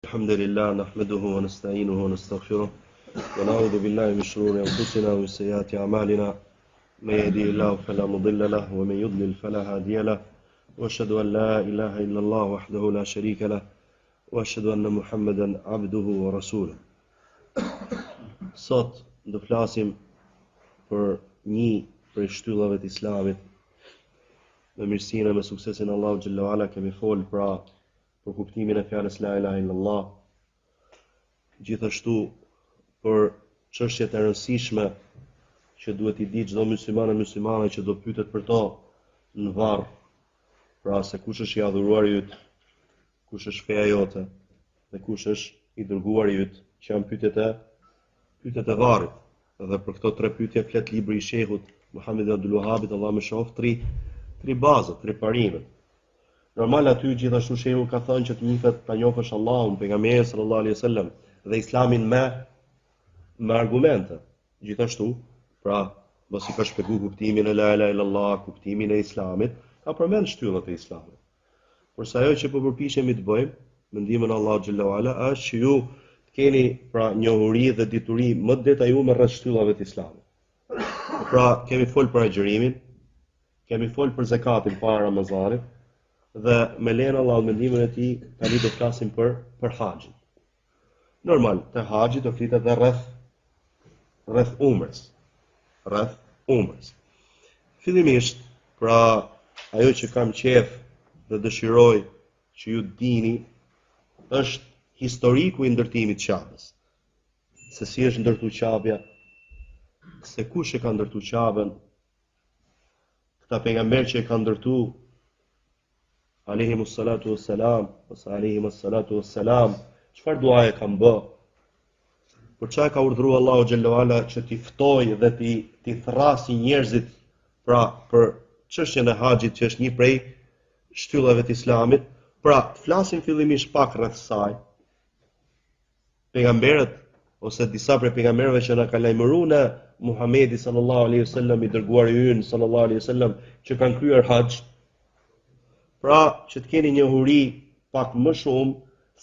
الحمد لله نحمده ونستعينه ونستغفره ونعوذ بالله من شرور أنفسنا ومن سيئات أعمالنا من يهدي الله فلا مضل له ومن يضلل فلا هادي له وأشهد أن لا إله إلا الله وحده لا شريك له وأشهد أن محمدا عبده ورسوله Sot do flasim për një prej shtyllave të Islamit me mirësinë e me suksesin e Allahut xhelle ue ala kemi fol pra për kuptimin e fjalës la ilaha illallah, gjithashtu për çështjet e rëndësishme që duhet t'i di çdo musliman e muslimane që do pyetet për to në varr, pra se kush është i adhuruari yt, kush është feja jote dhe kush është i dërguari yt, që janë pyetjet e pyetjet e varrit. Dhe për këto tre pyetje flet libri i Shehut Muhammed Abdul Wahhabit, Allahu e mëshiroftë, tri tri baza, tri parime. Normal aty gjithashtu shehu ka thënë që të njihet ta njohësh Allahun, pejgamberin sallallahu alaihi wasallam dhe Islamin me me argumente. Gjithashtu, pra, mbasi ka shpjegu kuptimin e la ilaha illallah, kuptimin e Islamit, ka përmend shtyllat e Islamit. Porse ajo që po përpiqemi të bëjmë, me ndihmën e Allahut xhelle ue ala, është që ju të keni pra njohuri dhe dituri më të detajuar rreth shtyllave të Islamit. Pra, kemi fol për agjërimin, Kemi fol për zekatin para Ramazanit dhe me lejen e Allahut me ndihmën e tij tani do flasim për për haxhin. Normal, te haxhi do flitet edhe rreth rreth umrës. Rreth umrës. Fillimisht, pra ajo që kam qejf dhe dëshiroj që ju të dini është historiku i ndërtimit të Qabes. Se si është ndërtu Qabja, se kush e ka ndërtu Qaben, Këta pejgamberë që e kanë ndërtu alejhimus salatu wassalam ose alejhimus salatu wassalam, çfarë duaje kanë bë? Për çka ka urdhëruar Allahu xhelle ue ala që t'i ftojë dhe t'i t'i thrrasi njerëzit pra për çështjen e haxhit që është një prej shtyllave të Islamit, pra të flasim fillimisht pak rreth saj. pejgamberët ose disa prej pejgamberëve që na ka lajmëru ne Muhamedi sallallahu alaihi wasallam i dërguari ynë sallallahu alaihi wasallam që kanë kryer haxh pra që të keni njohuri pak më shumë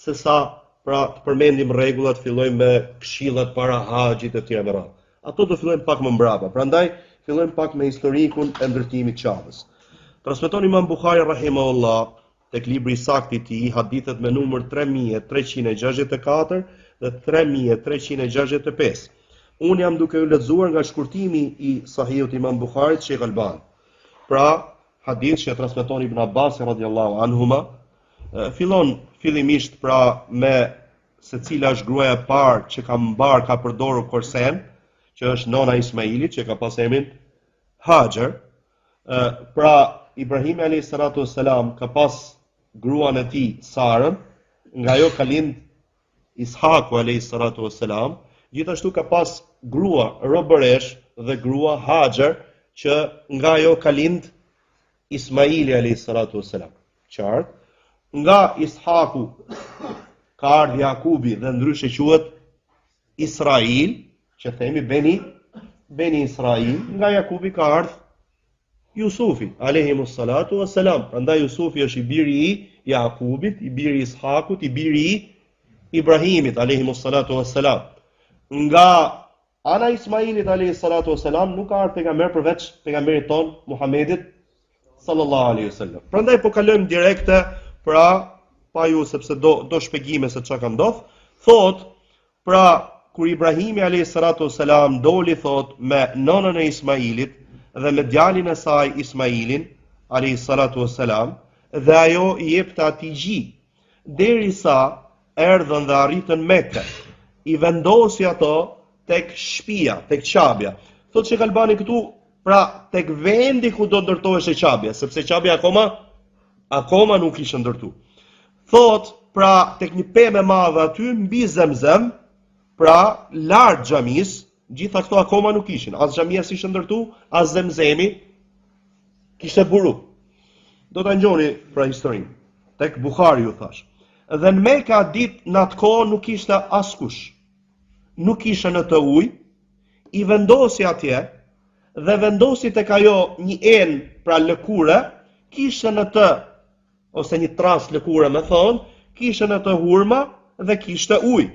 se sa pra të përmendim rregullat, fillojmë me këshillat para haxhit e tjera me radhë. Ato do fillojmë pak më mbrapa. Prandaj fillojmë pak me historikun e ndërtimit të Qabes. Transmeton Imam Buhari rahimahullah Tek libri i saktë i tij, hadithet me numër 3364 dhe 3365. Unë jam duke ju lexuar nga shkurtimi i Sahihut Imam Buharit Sheikh Alban. Pra, hadith që e transmeton Ibn Abbas radiallahu anhuma, fillon fillimisht pra me se cila është gruaja e parë që ka mbar ka përdorur korsen, që është nona e Ismailit, që ka pas emrin Haxher, Pra, Ibrahimi alayhi salatu wassalam ka pas gruan e tij Sarën, nga ajo ka lind Ishaku alayhi salatu wassalam, gjithashtu ka pas grua robëresh dhe grua Haxher që nga ajo ka lind Ismaili alayhi salatu wassalam. Qartë? Nga Ishaku ka ardhë Jakubi dhe ndryshe quhet Israil, që themi Beni, Beni Israil, nga Jakubi ka ardhë Jusufi, alejhimus salatu ve selam. Prandaj Jusufi është i biri i Jakubit, i biri i Ishakut, i biri i Ibrahimit, alejhimus salatu ve selam. Nga ana e Ismailit, alejhi salatu ve selam, nuk ka ardhë pejgamber përveç pejgamberit tonë, Muhammedit, sallallahu alaihi wasallam. Prandaj po kalojmë direkte pra pa ju sepse do do shpjegime se çka ka ndodh. Thot pra kur Ibrahimi alayhi salatu wasalam doli thot me nënën e Ismailit dhe me djalin e saj Ismailin alayhi salatu wasalam dhe ajo i jepte atij gji derisa erdhën dhe arritën Mekë i vendosi ato tek shpia, tek Qabja. Thotë Shejh Albani këtu, pra tek vendi ku do ndërtoheshe Qabja, sepse Qabja akoma akoma nuk ishte ndërtu. Thotë, pra tek një pemë e madhe aty mbi Zemzem, pra lart xhamisë, gjitha këto akoma nuk ishin, as xhamia s'ishte ndërtu, as Zemzemi kishte buru. Do ta ngjoni pra historinë. Tek Buhari ju thash. Dhe në Mekë atë ditë në atë kohë nuk ishte askush. nuk ishte në të ujë, i vendosi atje dhe vendosi tek ajo një enë pra lëkure, kishte në të ose një tras lëkure me thonë, kishte në të hurma dhe kishte ujë.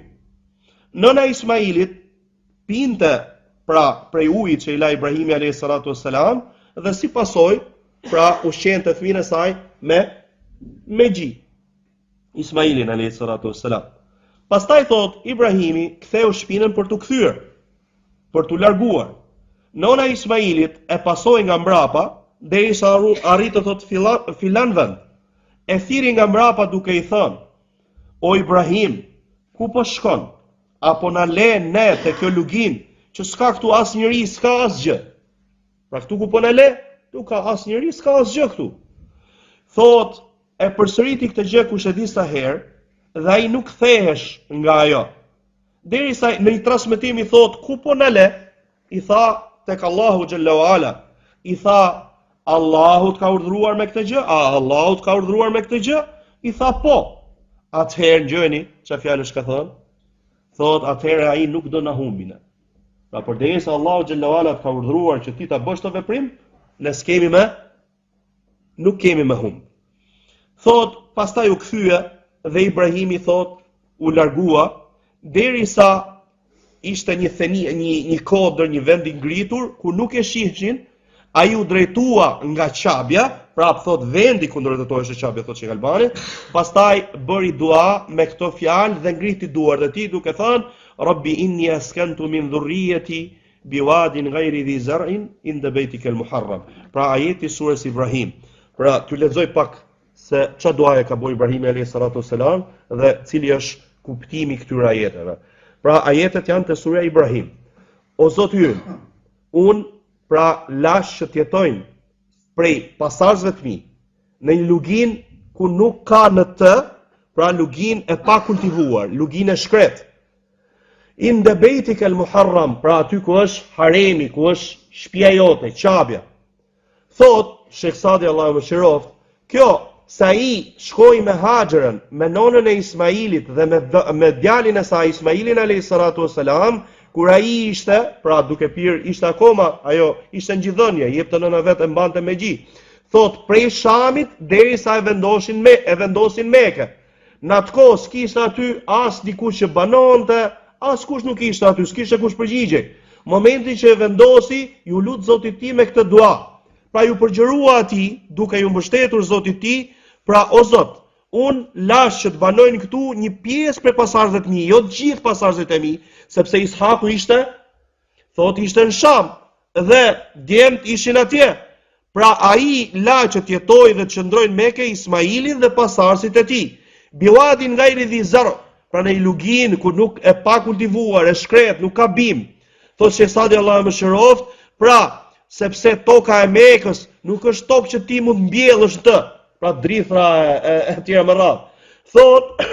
Nëna e Ismailit pinte pra prej ujit që i la Ibrahimi alayhi salatu wassalam dhe si pasojë pra ushqente fëmijën e saj me me gji. Ismailin alayhi salatu wassalam. Pastaj thotë Ibrahimi ktheu shpinën për t'u kthyer, për t'u larguar. Nona e Ismailit e pasoi nga mbrapa derisa arritën thotë filan, filan vend. E thirri nga mbrapa duke i thënë: O Ibrahim, ku po shkon? A po na le ne te kjo luginë që s'ka këtu asnjeri, s'ka asgjë. Pra këtu ku po na le, nuk ka asnjeri, s'ka asgjë këtu. Thotë, e përsëriti këtë gjë kush e di sa herë dhe ai nuk kthehesh nga ajo. Derisa në një transmetim i thotë, ku po na le? I tha tek Allahu xhelle ue ala. I tha Allahu të ka urdhëruar me këtë gjë? A Allahu të ka urdhëruar me këtë gjë? I tha po. Atëherë ngjoni çfarë fjalësh ka thënë? Thotë atëherë ai nuk do na humbi ne. Pra përderisa Allahu xhelle ue ala të ka urdhëruar që ti ta bësh këtë veprim, ne s'kemi me nuk kemi me humb. Thotë, pastaj u kthye dhe Ibrahimi thotë u largua derisa ishte një theni, një një kodër, një vend i ngritur ku nuk e shihshin, ai u drejtua nga Qabja, prap thotë vendi ku ndërtohej Qabja thotë Shejh Albani, pastaj bëri dua me këto fjalë dhe ngriti duart e tij duke thënë Rabbi inni askantu min dhurriyyati biwadin ghayri dhi zar'in inda baytika al-muharram. Pra ajeti i surës Ibrahim. Pra t'ju lexoj pak se ça duaje ka bo Ibrahimi alayhi salatu wasalam dhe cili është kuptimi i këtyre ajeteve. Pra ajetet janë te surja Ibrahim. O Zoti ynë, unë pra lashë që të jetojnë prej pasardhësve të mi në një luginë ku nuk ka në të, pra luginë e pakultivuar, luginë e shkretë. Inde bejtike el muharram, pra aty ku është haremi, ku është shpia jote, qabja. Thotë, Shejh Sadi Allahu e mëshiroftë, kjo se ai shkoi me Haxherën, me nonën e Ismailit dhe me, me djalin e saj Ismailin alayhi salatu wasalam, kur ai ishte, pra duke pirë, ishte akoma, ajo ishte në gjidhënie, jepte nëna vet e mbante me gji. Thotë, prej Shamit derisa e vendoshin me e vendosin Mekë. Në atë kohë s'kishte aty as dikush që banonte, askush nuk ishte aty, s'kishte kush përgjigjej. Momentin që e vendosi, iu lut Zotit tij me këtë dua. Pra iu përgjërua atij, duke iu mbështetur Zotit tij, pra o Zot, unë lashë që të banojnë këtu një pjesë prej pasardhësve të mi, jo të gjithë pasardhësit e mi, sepse Ishaku ishte Thotë ishte në Sham dhe djemtë ishin atje. Pra ai la që të jetojë dhe të qëndrojë në Mekë Ismailin dhe pasardhësit e tij. Biwadin gajri dhi zar, pra në një luginë ku nuk e pakultivuar, e shkretë, nuk ka bimë. Thotë Shejh Sadi Allahu e mëshiroftë, pra sepse toka e Mekës nuk është tokë që ti mund të mbjellësh në të, pra drithra e, e, e tjera me radhë. Thotë,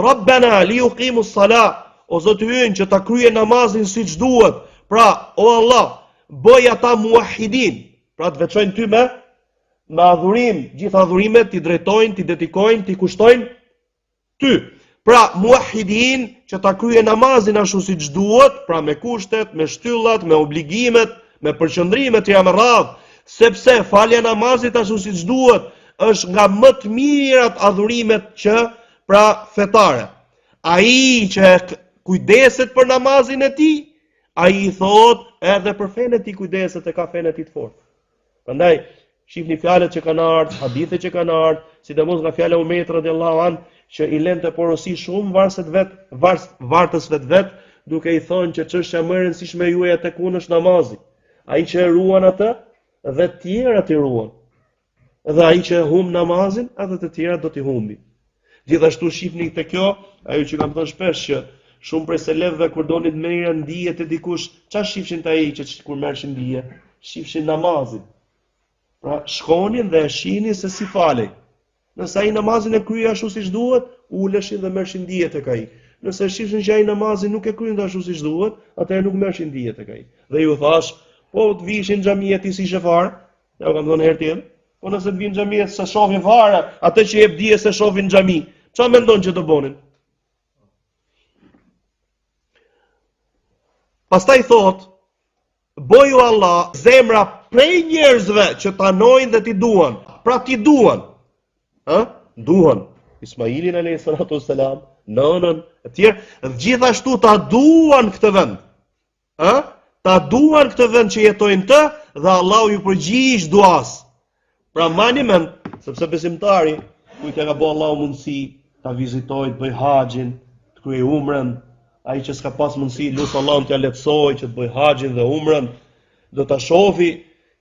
Rabbena li jukimu sala, o Zoti ynë që ta kryejnë namazin siç duhet, pra, o Allah, bëj ata muahidin, pra të veçojnë ty me, me adhurim, gjithë adhurimet t'i drejtojnë, t'i dedikojnë, t'i kushtojnë, Ty. Pra, muahidin që ta kryejnë namazin ashtu siç duhet, pra me kushtet, me shtyllat, me obligimet, me përqendrimet e tjera me radhë, sepse falja e namazit ashtu siç duhet është nga më të mirat adhurimet që pra fetare. Ai që kujdeset për namazin e tij, ai i thotë edhe për fenë e tij kujdeset e ka fenë e tij të fortë. Prandaj shihni fjalët që kanë ardhur, hadithet që kanë ardhur, sidomos nga fjala e Umerit radiallahu an, që i lente porosi shumë varësve të vet, vars, vartësve të vet, duke i thënë që çështja më e rëndësishme juaja tek unë është namazi. Ai që e ruan atë dhe të tjerat i ruan. Dhe ai që e humb namazin, edhe të tjerat do t'i humbi. Gjithashtu shihni te kjo, ajo që kam thënë shpesh që shumë prej selefëve kur donin të merrnin dije te dikush, ça shifshin te ai që kur merrshin dije? Shifshin namazin. Pra shkonin dhe e shihnin se si falej. Nëse ai namazin e kryej ashtu siç duhet, uleshin dhe merrshin dije tek ai. Nëse shifshin që ai namazin nuk e kryente ashtu siç duhet, atëherë nuk merrshin dije tek ai. Dhe ju thash, po të vishin në xhami e ti s'i sheh fare, Ja kam thënë herë tjetër. Po nëse të vinë në xhami s'e shohin fare, atë që jep dije s'e shohin në xhami. Ça mendon që do bonin? Pastaj thot, bëj o Allah zemra prej njerëzve që ta anojnë dhe t'i duan. Pra t'i duan. Ë? Duan. Ismailin alayhi salatu wassalam. nënën, e tjerë, dhe gjithashtu ta duan këtë vend. Ë? Ta duan këtë vend që jetojnë në të dhe Allahu iu përgjigj duas. Pra mbani mend, sepse besimtari kujt ia ka bo Allahu mundësi ta vizitojë, të bëjë haxhin, të kryejë umrën, ai që s'ka pas mundësi, lus Allahun t'ia lehtësojë që të bëjë haxhin dhe umrën, do ta shofi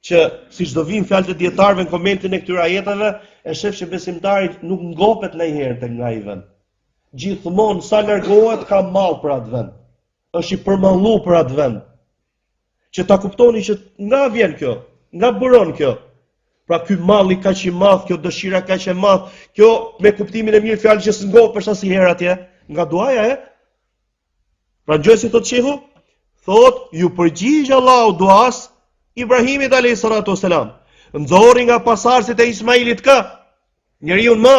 që siç do vijnë fjalët e dijetarëve në komentin e këtyre ajeteve, e shef që besimtari nuk ngopet ndonjëherë tek nga ai vend. Gjithmonë sa largohet ka mall për atë vend. Është i përmallu për atë vend. Që ta kuptoni që nga vjen kjo, nga buron kjo. Pra ky malli kaq i madh, kjo dëshira kaq e madh, kjo me kuptimin e mirë fjalës që s'ngopesh asnjëherë atje, nga duaja e Pra dëgjo si thotë shehu, thotë iu përgjigj Allahu duas Ibrahimit alayhi salatu wasalam. Nxori nga pasardhësit e Ismailit kë? Njeriun më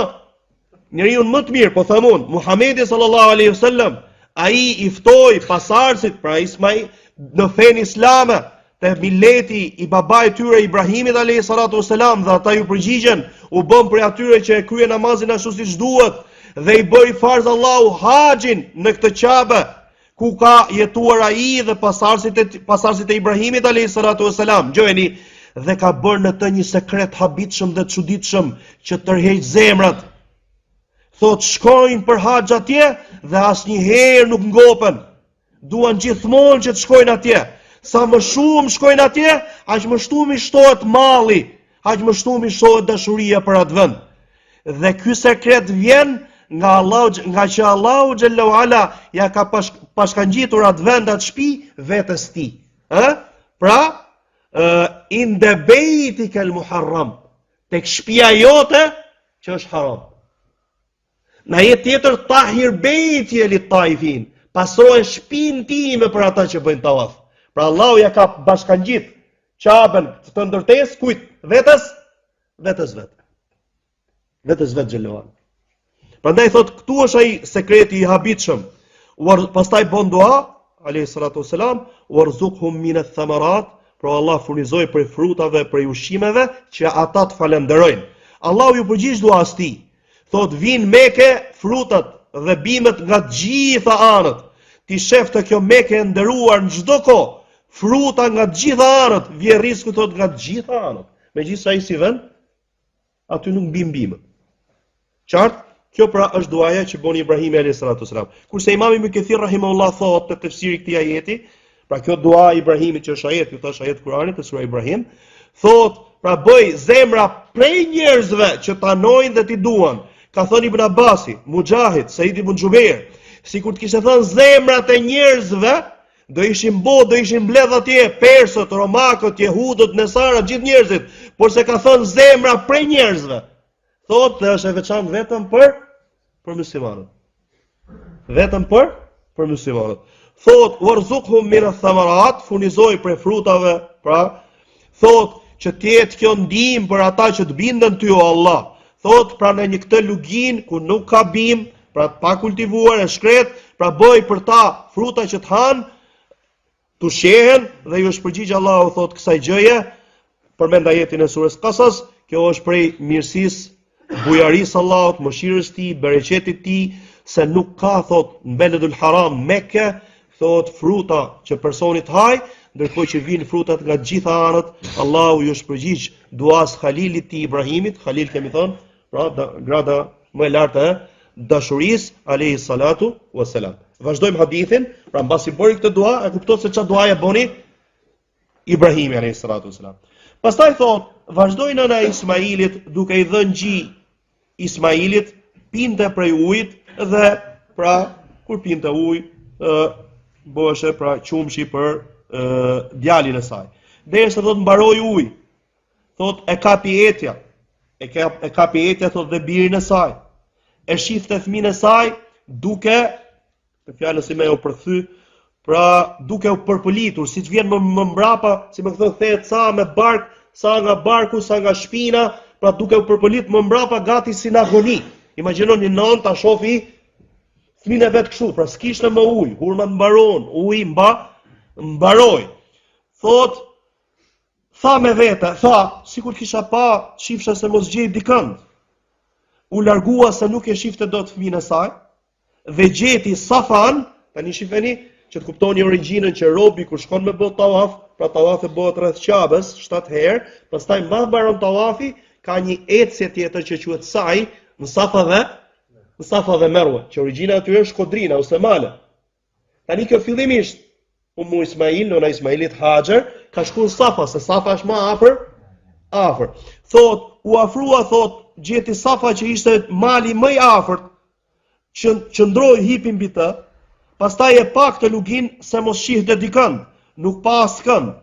njeriun më të mirë, po them unë, Muhamedi sallallahu alaihi wasallam, ai i ftoi pasardhësit, pra Ismail në fenë islame, te mileti i babait tyre Ibrahimit alayhi salatu wasalam dhe ata iu përgjigjën, u bënë prej atyre që e kryen namazin ashtu siç duhet dhe i bëri farz Allahu haxhin në këtë Qabe ku ka jetuar ai dhe pasardhësit e pasardhësit e Ibrahimit alayhi salatu wasalam. Dëgjojeni dhe ka bërë në të një sekret të habitshëm dhe të çuditshëm që tërheq zemrat. Thotë shkojnë për haxh atje dhe asnjëherë nuk ngopen. Duan gjithmonë që të shkojnë atje. Sa më shumë shkojnë atje, aq më shumë i shtohet malli, aq më shumë i shtohet dashuria për atë vend. Dhe ky sekret vjen nga Allahu, nga që Allahu xhelle ue ala ia ka pash, bashkangjitur atë vend atë shtëpi vetes tij. Ë? Pra, ë inde bejtikel muharram, tek shtëpia jote që është haram. Në ajet tjetër tahir bejtije lit taifin, pastroje shpinë time për ata që bëjnë tavaf. Pra Allahu ia ka bashkangjit Qaben këtë ndërtesë kujt? Vetes? Vetes vet. Vetes vet xhelle ue ala. Prandaj thot këtu është ai sekreti i habitshëm. War pastaj bon dua alayhi salatu wasalam warzuqhum min ath-thamarat, pra Allah furnizoi prej frutave, prej ushqimeve që ata të falënderojnë. Allahu iu përgjigj duas tij. Thot vijnë Meke frutat dhe bimët nga të gjitha anët. Ti shef te kjo Meke e nderuar në çdo kohë, fruta nga të gjitha anët, vjen rrisku thot nga të gjitha anët. Megjithëse ai si vend aty nuk mbin bimët. Qartë? Kjo pra është duaja që boni Ibrahimi alayhis salatu wasalam. Kurse Imam Ibn Kathir rahimahullah thotë te tefsiri i këtij ajeti, pra kjo dua e Ibrahimit që është ajet, ju thash ajet Kuranit te sura Ibrahim, thotë, pra bëj zemra prej njerëzve që të anojnë dhe t'i duan. Ka thënë Ibn Abbasi, Mujahid, Said ibn Jubair, sikur të kishte thënë zemrat e njerëzve, Do ishin bo, do ishin mbledh atje persët, romakët, jehudët, nesarat, gjithë njerëzit, porse ka thënë zemra prej njerëzve. Thotë dhe është e veçantë vetëm për për muslimanët. Vetëm për për muslimanët. Thotë warzuqhum min ath-thamarat, furnizoi prej frutave, pra thotë që të jetë kjo ndihmë për ata që të binden ty o Allah. Thotë pra në një këtë luginë ku nuk ka bimë, pra të pakultivuar e shkretë, pra bëj për ta fruta që të hanë, të ushqehen dhe ju është përgjigj Allahu thotë kësaj gjëje, përmend ajetin e surës Kasas, kjo është prej mirësisë, bujarisë së Allahut, mëshirës tij, bereqetit tij, se nuk ka thotë në Beledul Haram Mekë, thotë fruta që personi të hajë, ndërkohë që vijnë frutat nga të gjitha anët, Allahu ju është përgjigj duas Halilit tij Ibrahimit, Halil kemi thënë, Pra, da, grada më e lartë e dashurisë, alejhi salatu wassalam. Vazhdojmë hadithin, pra mbasi bëri këtë dua, e kupton se çfarë duaje boni Ibrahimi alejhi salatu wassalam. Pastaj thot, vazhdoi nëna e Ismailit duke i dhënë gji Ismailit, pinte prej ujit dhe pra kur pinte ujë, ë bëheshe pra qumshi për ë djalin e saj. Derisa thot mbaroi uji, Thot e kapi etja. E kap, e kapi etja thot dhe birin e saj. E shifte fëmijën e saj duke të fjalën si me u përthy, pra duke u përpëlitur, siç vjen më, më mbrapa, si me thënë thehet sa me bark, sa nga barku, sa nga shpina, pra duke u përpëlit më mbrapa gati si në agoni. Imagjino një nënë ta shofi fëmijën e vet kështu, pra s'kishte më ujë, hurmat mbaron, uji mba mbaroi. Thot Tha me vete, tha, sikur kisha pa, shifsha se mos gjej dikënd. U largua se nuk e shifte dot fëmijën e saj. dhe gjeti Safan, tani shifeni që të kuptoni origjinën që robi kur shkon me bë tawaf, pra tawafi bëhet rreth Qabes 7 herë, pastaj mbas mbaron tawafi, ka një ecje tjetër që quhet sa'i në Safa dhe në Safa dhe Merwa, që origjina aty është kodrina ose male. Tani kjo fillimisht Umu Ismail, nona e Ismailit Haxher, ka shku në Safa, se Safa është më afër, afër. Thot, u afrua, thot, gjeti Safa që ishte mali më i afërt, që qëndroi hipi mbi të, pastaj e pa këtë luginë se mos shihte dikënd, nuk pa askënd.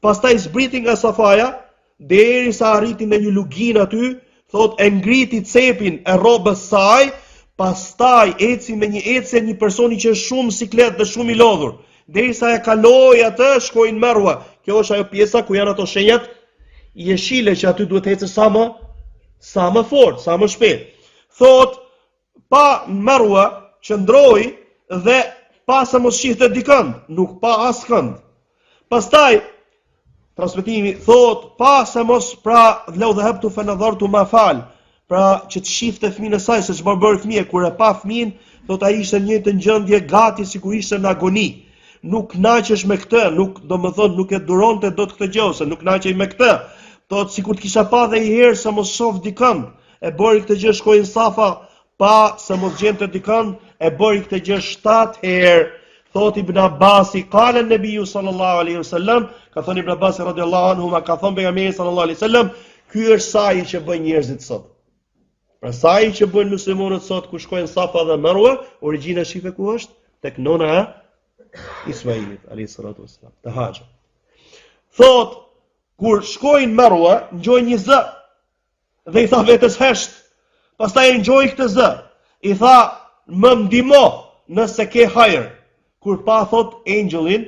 Pastaj zbriti nga Safaja, Derisa arriti në një luginë aty, thotë e ngriti cepin e rrobës saj, pastaj eci me një ecje një personi që është shumë siklet dhe shumë i lodhur. Derisa e kaloi atë, shkoi në Merwa. Kjo është ajo pjesa ku janë ato shenjat jeshile që aty duhet të ecësh sa më sa më fort, sa më shpejt. Thotë Pa në Merwa qëndroi dhe pa se mos shihte dikënd, nuk pa askënd. Pastaj transmetimi thot pa se mos pra lau dhehebtu fe nadhartu ma faal, pra që të shifte fëmijën e saj se çfarë bëri fëmija kur e pa fëmijën, thot ai ishte në njëjtën gjendje gati sikur ishte në agoni. Nuk kënaqesh me këtë, nuk domethënë nuk e duronte dot këtë gjë ose nuk kënaqej me këtë. Thot sikur të kisha pa dhe një herë se mos shoh dikënd, E bëri këtë gjë shkoi në Safa, pa se mos gjente dikënd, e bëri këtë gjë 7 herë. Thot Ibn Abbasi, kale Nebiju sallallahu alaihi wasallam, ka thënë Ibn Abbasi radiallahu anhu, ma ka thënë pejgamberi sallallahu alaihi wasallam, ky është saji që bëjnë njerëzit sot. Pra saji që bëjnë muslimanët sot ku shkojnë Safa dhe Merwa, origjina shife ku është? Tek nona e Ismailit alayhi salatu wasalam, te Haxher. Thot kur shkoi në Merwa, ngjoi një zë Dhe i tha vetes hesht. Pastaj e ngjoi këtë zë. I tha, më ndihmo nëse ke hajër. Kur pa thot engjëllin,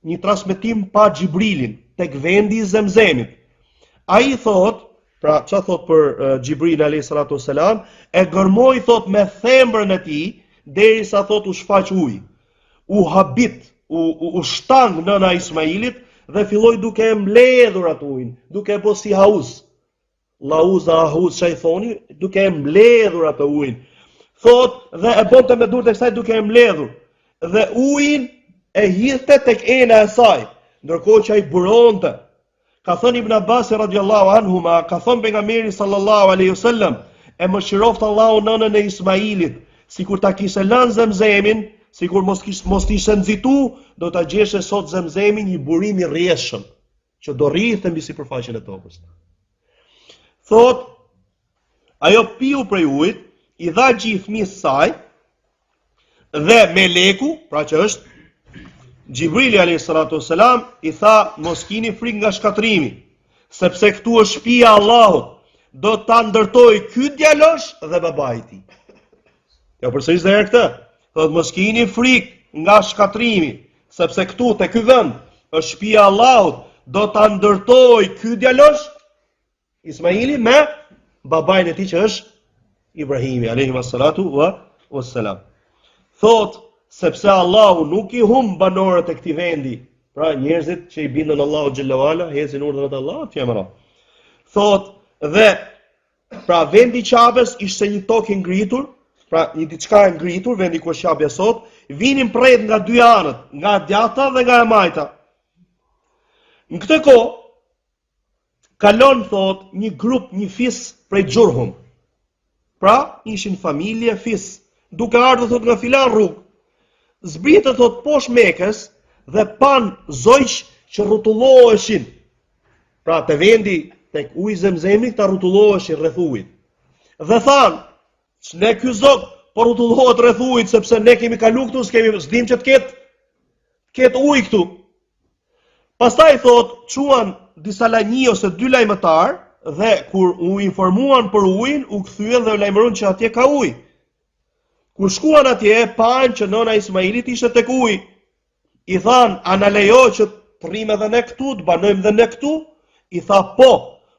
një transmetim pa Xhibrilin tek vendi i Zemzemit. Ai thot, pra ça thot për uh, Xhibrilin alayhi salatu wasalam, e gërmoi thot me thembrën e tij derisa thot u shfaq uji. U habit, u, u, u shtang nëna e Ismailit dhe filloi duke e mbledhur atë ujin, duke e bo si hauz. Lauza, hauz, ça i thoni, duke e mbledhur atë ujin. Thot dhe e bonte me duart e saj duke e mbledhur. Dhe ujin e hidhte tek ena e saj, ndërkohë që ai buronte. Ka thënë Ibn Abbas radiallahu anhuma, ka thënë pejgamberi sallallahu alaihi wasallam, e mëshiroftë Allahu nënën e Ismailit, sikur ta kishte lënë Zemzemin, sikur mos kish mos të ishte nxitu, do ta gjeshe sot Zemzemin një burim i rrjedhshëm. që do rridhte mbi sipërfaqen e tokës. Thot, ajo piu prej ujit, i dha gji fëmijës saj dhe meleku, pra që është Xhibrili alayhi salatu wasalam i tha mos kini frikë nga shkatërrimi, sepse këtu është shtëpia e Allahut, do ta ndërtojë ky djalosh dhe babai i tij. Ja përsëris edhe herë këtë. Thotë mos kini frikë nga shkatërrimi, sepse këtu te ky vend është shtëpia e Allahut, do ta ndërtojë ky djalosh Ismaili me babain e tij që është Ibrahimi alayhi salatu wa wassalam. Thot sepse Allahu nuk i humb banorët e këtij vendi, pra njerëzit që i binden Allahut xhelle ve ala, ecin urdhrat e Allahut, e me radhë. Thot dhe Pra vendi i Qabes ishte një tokë e ngritur, pra një diçka e ngritur, vendi ku është Qabja sot, vinin pretë nga dy anët, nga e djathta dhe nga e majta. Në këtë kohë kalon thot një grup, një fis prej Xhurhum. Pra, ishin familje fis, duke ardhur thot nga filan rrugë. Zbritën thot poshtë Mekës dhe panë zogj që rrotulloheshin Pra te vendi tek uji i Zemzemit këta rrotulloheshin rreth ujit. Dhe thanë, ç'ne ky zog po rrotullohet rreth ujit sepse ne kemi kalu këtu, s'kemi s'dim që të ketë të ketë ujë këtu. Pastaj thot, çuan disa lajmi ose dy lajmëtar dhe kur u informuan për ujin, u kthyen dhe u lajmëruan që atje ka ujë. Kur shkuan atje, panë që nëna e Ismailit ishte tek uji. I thanë, a na lejo që të rrimë edhe ne këtu, të banojmë dhe ne këtu? I tha, po,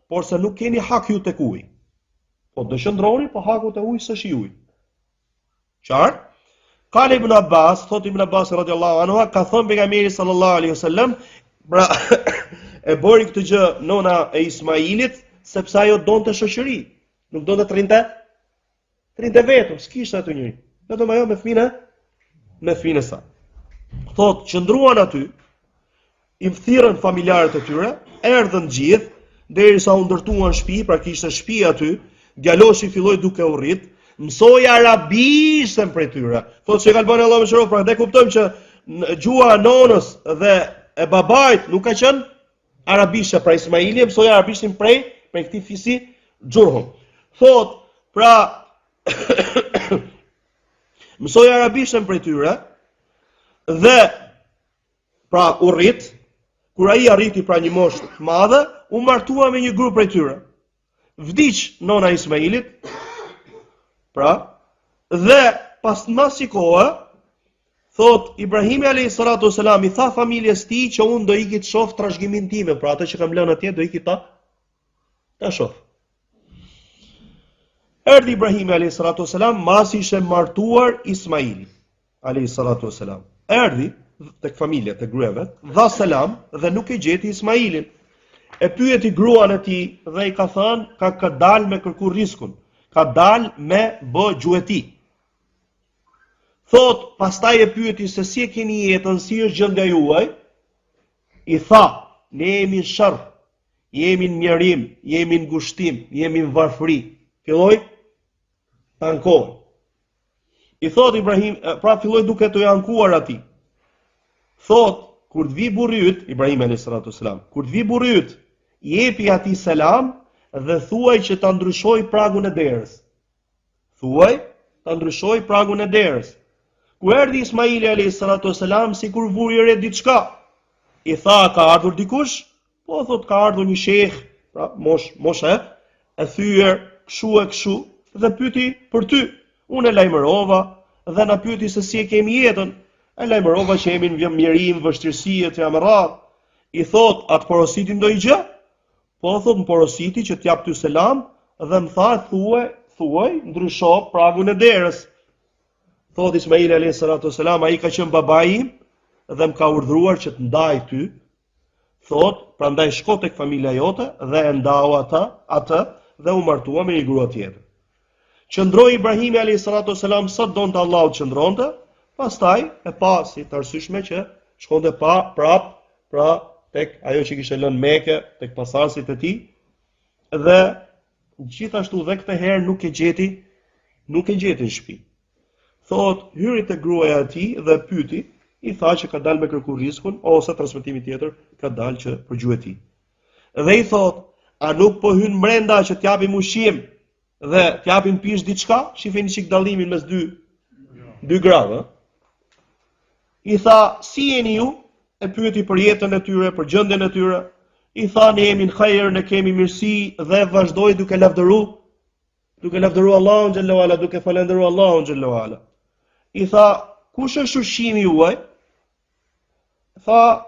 por se nuk keni hak ju tek uji. Po do qëndroni, po haku te uji s'është i juaj. Qartë? Kale ibn Abbas, thot ibn Abbas radiallahu anhu, ka thënë pejgamberi sallallahu alaihi wasallam, pra e bëri këtë gjë nona e Ismailit, sepse ajo donte shoqëri, nuk donte të rrinte, të rrinte vetëm, s'kishte aty njeri. Vetëm ajo me fëmijën e me fëmijën e saj. Thot, qëndruan aty, i thirrën familjarët e tyre, erdhën gjithë, derisa u ndërtuan shtëpi, pra kishte shtëpi aty, djaloshi filloi duke u rrit, mësoi arabishten prej tyre. Thot Shejh Albani Allahu e mëshiroftë, pra ne kuptojmë që gjuha e nonës dhe e babait nuk ka qenë arabishtja, pra Ismaili e mësoi arabishtin prej prej këtij fisi Xhurhum. Thot, pra mësoi arabishten prej tyre dhe pra u rrit, kur ai arriti pra një moshë të madhe, u martua me një grua prej tyre. Vdiq nona e Ismailit, pra, dhe pas masi kohe, thot Ibrahimi alayhi salatu wasalam i tha familjes tij që unë do iki të shoh trashëgiminë time, pra atë që kam lënë atje do iki ta ta shoh. Erdhi Ibrahimi alayhi salatu wasalam, masi ishte martuar Ismaili alayhi salatu wasalam. Erdhi tek familja, tek gruaja vet, dha selam dhe nuk e gjeti Ismailin. E pyeti gruan e tij dhe i ka thënë, ka ka dal me kërku riskun, ka dal me bë gjueti. Thot, pastaj e pyeti se si e keni jetën, si është gjendja juaj? I tha, ne jemi në sherr, jemi në mjerim, jemi në ngushtim, jemi në varfëri. Filloi të ankohet. I thot Ibrahim, pra filloi duke iu ankuar atij. Thot, kur të vi burri yt, Ibrahim alayhis salatu wasalam, kur të vi burri yt, jepi atij selam dhe thuaj që ta ndryshoj pragun e derës. Thuaj, ta ndryshoj pragun e derës. Kur erdhi Ismaili alayhis salatu wasalam, sikur vuri re diçka. I tha, ka ardhur dikush? Po thot ka ardhur një sheh, pra mosh moshë e thyer, kshu e kshu dhe pyeti për ty. Unë e lajmërova dhe na pyeti se si e kemi jetën. E lajmërova që jemi në mjerim, vështirësi e të tjera me radhë. I thot, a të porositi ndonjë gjë? Po thot më porositi që t'jap ty selam dhe më tha thuaj, thuaj, ndrysho pragun e derës. Thot Ismaili alayhis salatu wasalam, ai ka qenë babai im dhe më ka urdhëruar që të ndaj ty. Thot, prandaj shko tek familja jote dhe e ndau ata, atë dhe u martua me një grua tjetër. Qëndroi Ibrahimi alayhis salatu wasalam sa donte Allahu të qëndronte, pastaj e pa si të arsyeshme që shkonte pa prap pra tek ajo që kishte lënë Mekë, tek pasardhësit e tij dhe gjithashtu dhe këtë herë nuk e gjeti, nuk e gjeti në shtëpi. Thot, hyri te gruaja e tij dhe e pyeti, i tha që ka dalë me kërku riskun ose transmetimi tjetër ka dalë që për gjueti. Dhe i thot, a nuk po hyn brenda që t'japim ushqim dhe t'japim pish diçka? Shifeni një çik dallimin mes dy dy grave. I tha, si jeni ju? E pyeti për jetën e tyre, për gjendjen e tyre. I tha, ne jemi në hajër, ne kemi mirësi dhe vazhdoi duke lavdëru, duke lavdëru Allahun xhelle ue ala, duke falënderu Allahun xhelle ue ala. I tha, kush është ushqimi juaj? Tha,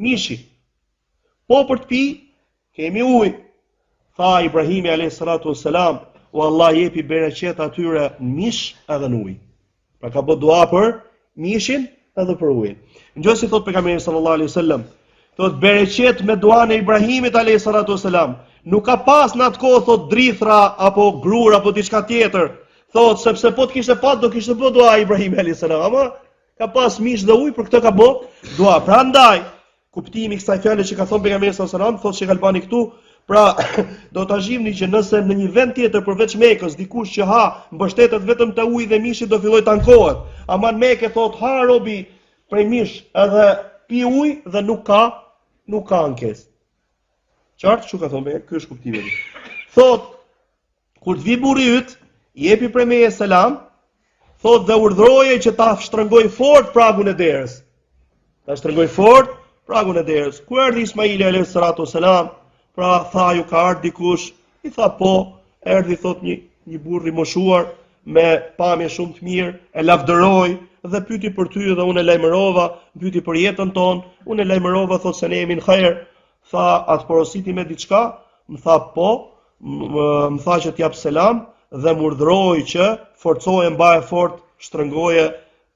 Mishi. Po për të pi, kemi ujë. Tha Ibrahimi alayhis salatu wassalam, o Allah jepi bereqet atyre në mish edhe në ujë. Pra ka bë dua për mishin edhe për ujin. Në si thot pejgamberi sallallahu alaihi wasallam, thot bereqet me duan e Ibrahimit alayhis salatu wassalam. Nuk ka pas në atë kohë thot drithra apo grur apo diçka tjetër. Thot sepse po të kishte pas do kishte bë dua Ibrahimi alayhis salam. Ama Ka pas mish dhe ujë, për këtë ka bo dua. Prandaj, kuptimi i kësaj fjale që ka thënë pejgamberi sallallahu alajhi wasallam, thotë Shejh Albani këtu, pra do ta shihni që nëse në një vend tjetër përveç Mekës dikush që ha mbështetet vetëm te uji dhe mishi do fillojë të ankohet. Ama në Mekë thotë ha robi prej mish edhe pi ujë dhe nuk ka nuk ka ankesë. Qartë ç'u ka thonë, ky është kuptimi. Thotë Kur të vi burri yt, jepi prej meje selam, thot dhe urdhëroje që ta shtrëngoj fort pragun e derës. Ta shtrëngoj fort pragun e derës. Kur erdhi Ismaili alayhis salatu wasalam, pra tha ju ka ardhur dikush, i tha po, erdhi thot një një burrë i moshuar me pamje shumë të mirë, e lavdëroi dhe pyeti për ty dhe unë e lajmërova, pyeti për jetën tonë, unë e lajmërova thot se ne jemi në hajër, Tha, a të porositi me diçka? Më tha, po, më tha që t'jap selam dhe më urdhëroi që forcoje mbaje fort, shtrëngoje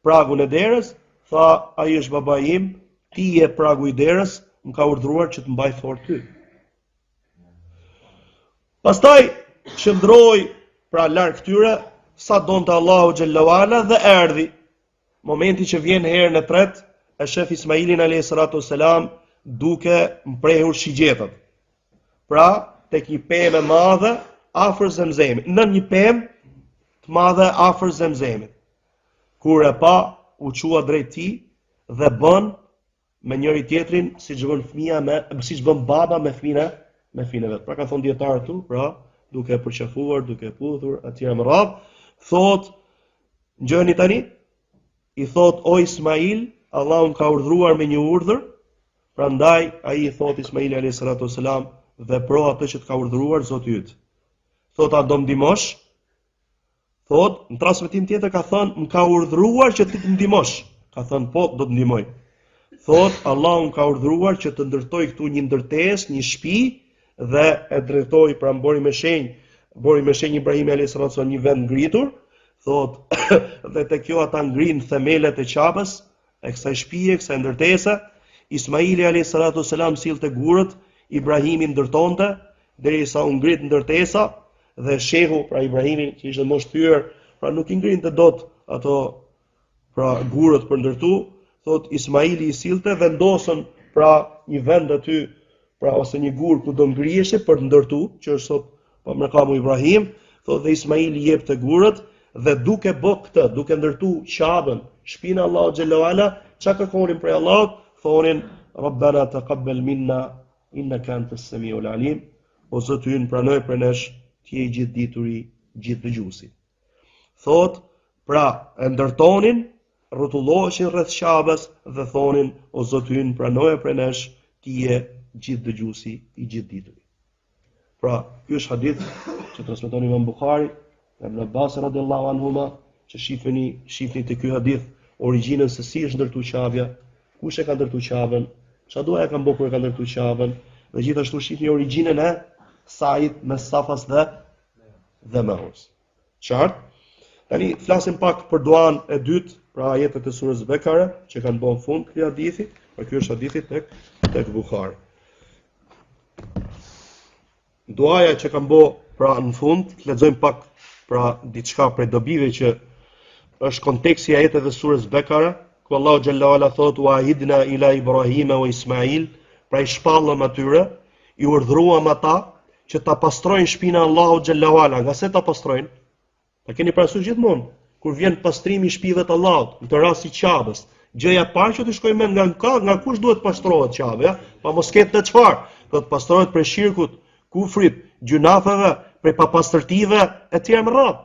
pragun e derës. Tha, ai është babai im, ti je pragu i derës, më ka urdhëruar që të mbaj fort ty. Pastaj qëndroi pra larg këtyre. sa donte Allahu xhelle ue ala dhe erdhi. Momenti që vjen herën e tretë, e shef Ismailin alayhi salatu selam duke mprehur shigjetat. Pra, tek një pemë e madhe afër Zemzemit, nën një pemë të madhe afër Zemzemit. Kur e pa, u çua drejt tij dhe bën me njëri tjetrin siç bën fëmija me siç bën baba me fëmijën e me fëmijën e vet. Pra kanë thonë dijetarët këtu, pra duke e përqafuar, duke e puthur etj me radhë, thotë ngjoni tani i thotë o Ismail, Allahu më ka urdhëruar me një urdhër, prandaj ai i thotë Ismaili alayhis salatu wasalam, vepro atë që të ka urdhëruar Zoti yt. Thotë a do më ndihmosh? Thotë, në transmetim tjetër ka thënë, më ka urdhëruar që ti të ndihmosh. Ka thënë, po, do të ndihmoj. Thotë, Allahu më ka urdhëruar që të ndërtoj këtu një ndërtesë, një shtëpi dhe e drejtoi pra më bëri me shenjë, bëri me shenjë Ibrahimi alayhis salam një vend ngritur, thotë, dhe te kjo ata ngrinë themelet e Qabes, e kësaj shtëpie, kësaj ndërtese, Ismaili alayhis salatu selam sillte gurët, Ibrahimi ndërtonte derisa u ngrit ndërtesa dhe shehu, pra Ibrahimi që ishte moshë thyer, pra nuk i ngrinte dot ato pra gurët për ndërtu, thot Ismaili i sillte, vendosën pra një vend aty, pra ose një gur ku do ngriheshe për të ndërtu, që është sot Po mekamu Ibrahim, thotë dhe Ismaili jepte gurët dhe duke bë këtë, duke ndërtu Qaben, shpinë e Allahut xhelle ue ala, ça kërkonin prej Allahut? Thonin Rabbana taqabbal minna innaka antas samiul alim. O Zoti ynë, pranoje prej nesh, ti je i gjithëdituri, gjithëdëgjuesi. Thot, pra, e ndërtonin, rrotulloheshin rreth Qabes dhe thonin, o Zoti ynë, pranoje prej nesh, ti je gjithëdëgjuesi, i gjithëdituri. Pra, ky është hadith që transmeton Imam Buhari, nga Ibn Abbas radiallahu anhuma, që shifni, shifni te ky hadith origjinën se si është ndërtu Qabja, kush e ka ndërtu Qaben, ça duaja kanë bo kur e ka ndërtu Qaben, dhe gjithashtu shifni origjinën e sajit mes Safas dhe dhe Merves. Qartë? Tani flasim pak për duan e dytë, pra ajetet e surës Bekare, që kanë bën fund këtij hadithi, pra ky është hadithi tek tek Buhari. Duaja që kanë bë pra në fund, të lexojmë pak pra diçka prej dobive që është konteksti i ajeteve të surës Bekare, ku Allahu xhelle ue ala thotë wa ahidna ila Ibrahima wa Ismail, pra i shpallëm atyre, i urdhëruam ata që ta pastrojnë shpinë e Allahut xhelle ue ala, nga se ta pastrojnë? Ta keni parasysh gjithmonë kur vjen pastrimi i shtëpive të Allahut, në këtë rast i Qabes, gjëja e parë që të shkojë mend nga ka, nga kush duhet pastrohet Qabja, pa mos ketë të çfarë, do të pastrohet prej shirkut, kufrit, gjynafeve, prej papastërtive e tjera me radhë.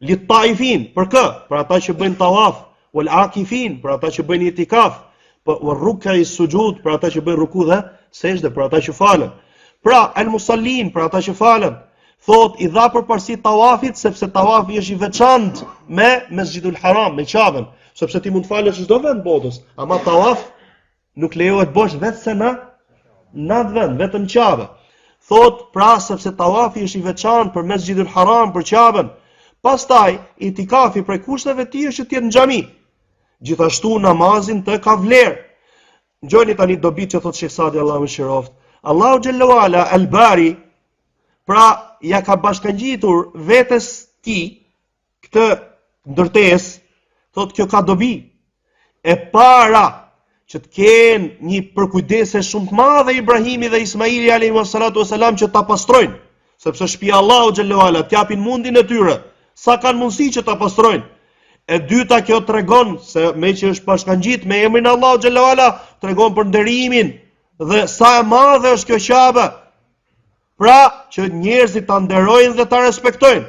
Lit taifin, për kë? Për ata që bëjnë tawaf, wal akifin, për ata që bëjnë itikaf, për wal rukkai sujud, për ata që bëjnë ruku dhe sexhde, për ata që falen. Pra, el musallin, për ata që falen. Thot i dha përparësi tawafit sepse tawafi është i veçantë me Mesxhidul Haram, me Qaben, sepse ti mund të falesh në çdo vend botës, ama tawaf Nuk lejohet bësh veçse në në atë vend, vetëm Qabe. Thot pra sepse tawafi është i veçantë për Mesxhidul Haram, për Qaben. Pastaj itikafi prej kushteve të tij është që të jetë në xhami. Gjithashtu namazi në të ka vlerë. Ngjoni tani dobitë që thot Sheikh Sadi Allahu e mëshiroftë. Allahu xhelle ue ala El Bari pra ja ka bashkangjitur vetes tij këtë ndërtesë, thotë kjo ka dobi. E para që të kenë një përkujdesje shumë të madhe Ibrahimi dhe Ismaili alayhi salatu wasalam që ta pastrojnë, sepse shtëpia e Allahut xhelle ue ala t'japin mundin e tyre, sa kanë mundësi që ta pastrojnë. E dyta kjo tregon se meqë është bashkangjit me emrin e Allahut xhelle ue ala, tregon për nderimin dhe sa e madhe është kjo Qabe. Pra, që njerëzit ta nderojnë dhe ta respektojnë.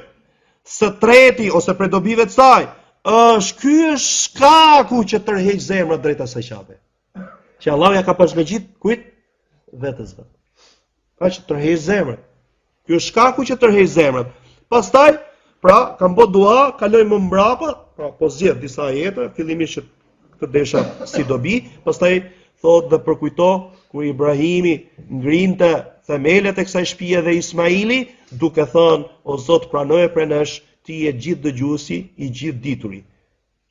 Së treti ose prej dobive të saj, është ky është shkaku që tërheq zemrat drejt asaj qabe. Që Allahu ja ka bashkangjit kujt? Vetes vet. Pra që tërheq zemrat. Ky është shkaku që tërheq zemrat. Pastaj, pra, kam bë dua, kaloj më mbrapa, pra po zgjedh disa ajete, fillimisht që Këtë desha si dobi, pastaj thotë dhe përkujto kur Ibrahimi ngrinte themelet e kësaj shtëpie dhe Ismaili, duke thënë, o Zot, pranoje prej nesh, ti je gjithëdëgjuesi, i gjithëdituri.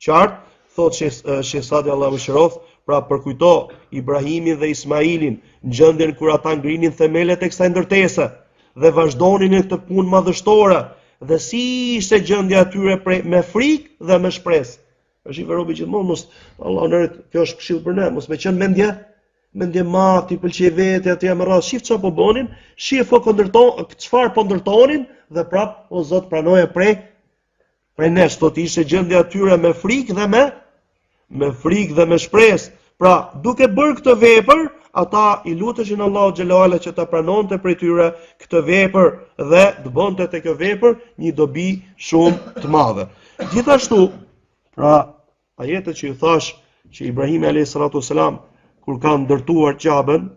Qartë, thotë Sheh Sadi Allahu e mëshiroftë, pra përkujto Ibrahimin dhe Ismailin në gjendjen kur ata ngrinin themelet e kësaj ndërtese dhe vazhdonin në këtë punë madhështore. Dhe si ishte gjendja e tyre prej me frikë dhe me shpresë. Është i robi gjithmonë mos Allahu na ruajt, kjo është këshillë për ne, mos me qenë mendje mendjemadh, t'i pëlqej vetja etj me radhë, shif çfarë po bënin, shif po ndërton, çfarë po ndërtonin dhe prap o Zot pranoje prej prej nesh, thotë ishte gjendja e tyre me frikë dhe me me frikë dhe me shpresë. Pra, duke bërë këtë vepër, ata i luteshin Allahut xhelle ue ala që ta pranonte prej tyre këtë vepër dhe të bënte te kjo vepër një dobi shumë të madhe. Gjithashtu, pra, ajetet që ju thash që Ibrahimi alayhi salatu selam kur ka ndërtuar Qaben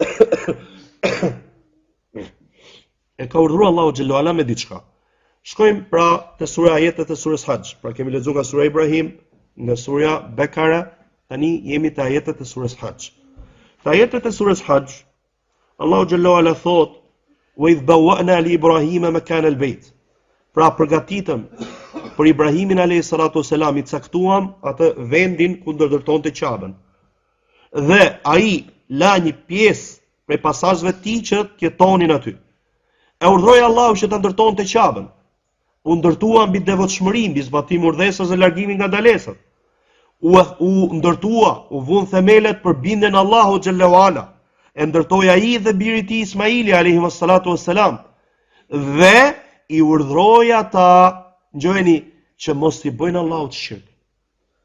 e ka urdhëruar Allahu xhelle ue ala me diçka. Shkojmë pra te sura ajetet e surës Haxh. Pra kemi lexuar nga sura Ibrahim, nga sura Bekara, tani jemi te ajetet e surës Haxh. Te ajetet e surës Haxh, Allahu xhelle ue ala thot: "Wa idh bawwa'na li Ibrahima makan al-bayt." Pra përgatitëm për Ibrahimin alayhi salatu wasalam i caktuam atë vendin ku do ndërtonte Qaben. Dhe ai la një pjesë prej pasardhësve të tij që të jetonin aty. E urdhëroi Allahu që ta ndërtonte Qaben. U ndërtua mbi devotshmëri, mbi zbatim urdhëresës dhe largimin nga ndalesat. U, u ndërtua, u vunë themelet për bindjen Allahut xhelle ue ala. E ndërtoi ai dhe biri i tij Ismaili alayhi salatu wassalam. Dhe i urdhëroi ata, ngjojeni, që mos t'i bëjnë Allahut shirk.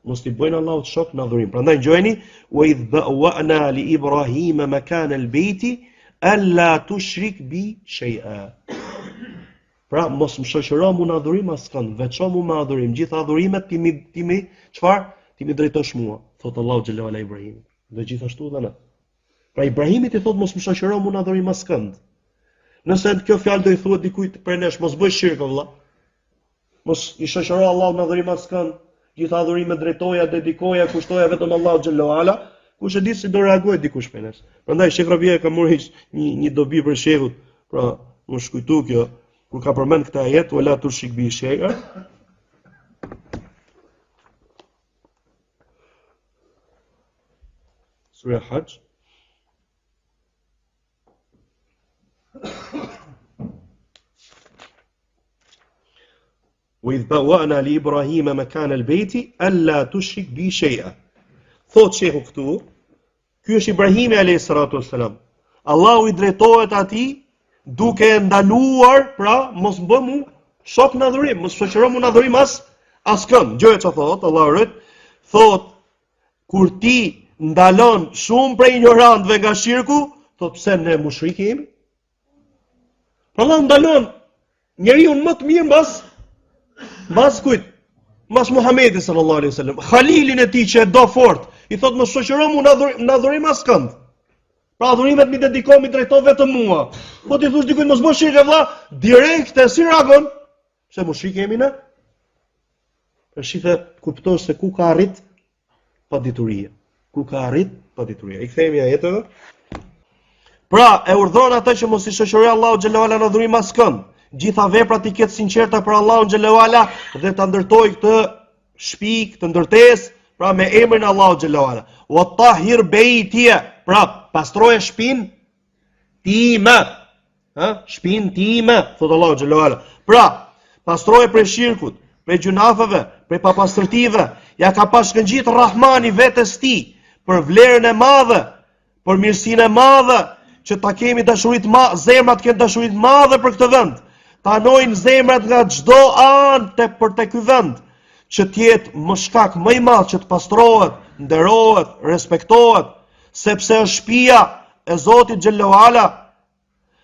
Mos t'i bëjnë Allahut shok në adhurim. Prandaj ngjojeni wa idh bawwa'na li Ibrahima makan al-bayti alla tushrik bi shay'a. Pra mos më shoqëro mu në adhurim askënd, veço mu me adhurim, gjithë adhurimet ti mi ti mi çfarë? Ti m'i drejtosh mua, thot Allahu xhelle ue ala Ibrahimit. Dhe gjithashtu dhe ne. Pra Ibrahimit i thot mos më shoqëro mu në adhurim askënd. Nëse kjo fjalë do i thuhet dikujt prej nesh, mos bëj shirk o vëlla. Mos i shoqëro Allahut në adhurim askënd, gjithë adhurimet drejtoja, dedikoja, kushtoja vetëm Allahut xhelle ue ala, kush e di si do reagojë dikush prej nesh. Prandaj Sheh Rabia ka marrë një një dobi prej shehut, pra m'u kujtu kjo, kur ka përmend këtë ajet, wala tushrik bi shay'a. Surja Haxh. Wa idh bawwa'na li Ibrahima makan al-bayti alla tushrik bi shay'a. Thot shehu këtu, ky është Ibrahimi alayhi salatu wassalam. Allahu i drejtohet atij duke e ndaluar, pra mos më bë mu shok në adhurim, mos shoqëro mu në adhurim as askënd. Dëgjoje çfarë thot, Allahu e ruajt, thot Kur ti ndalon shumë prej injorantëve nga shirku, thot pse ne mushrikë jemi? Pra Allah ndalon njeriun më të mirë mbas mbas kujt? Mbas Muhamedit sallallahu alaihi wasallam, Halilin e tij që e do fort, i thot mos shoqëro mu në adhurim, në adhurim askënd. Pra adhurimet m'i dediko, m'i drejto vetëm mua. Po t'i thush dikujt mos bë shirk e vlla, direkt e si reagon? Pse mushrikë jemi ne? Për shife kuptosh se ku ka arrit padituria. Ku ka arrit padituria. I kthehemi ajeteve. Pra, e urdhëron atë që mos i shoqërojë Allahut xhelle ue ala në adhurim askënd. Gjitha veprat t'i ketë sinqerta për Allahun xhelle ue ala dhe ta ndërtojë këtë shtëpi, këtë ndërtesë, pra me emrin e Allahut xhelle ue ala. Wa tahir bejtije, pra pastroje shtëpinë time. Ha? Shpinë time, thot Allahu xhelle ue ala. Pra, pastroje prej shirkut, prej gjynaheve, prej papastërtive, ja ka bashkëngjit Rahmani vetes tij, për vlerën e madhe, për mirësinë e madhe, që ta kemi dashuri të madhe, zemrat të kenë dashuri të madhe për këtë vend, të anojnë zemrat nga çdo anë te për te ky vend, që të jetë më shkak më i madh që të pastrohet, nderohet, respektohet, sepse është shtëpia e Zotit xhelle ue ala,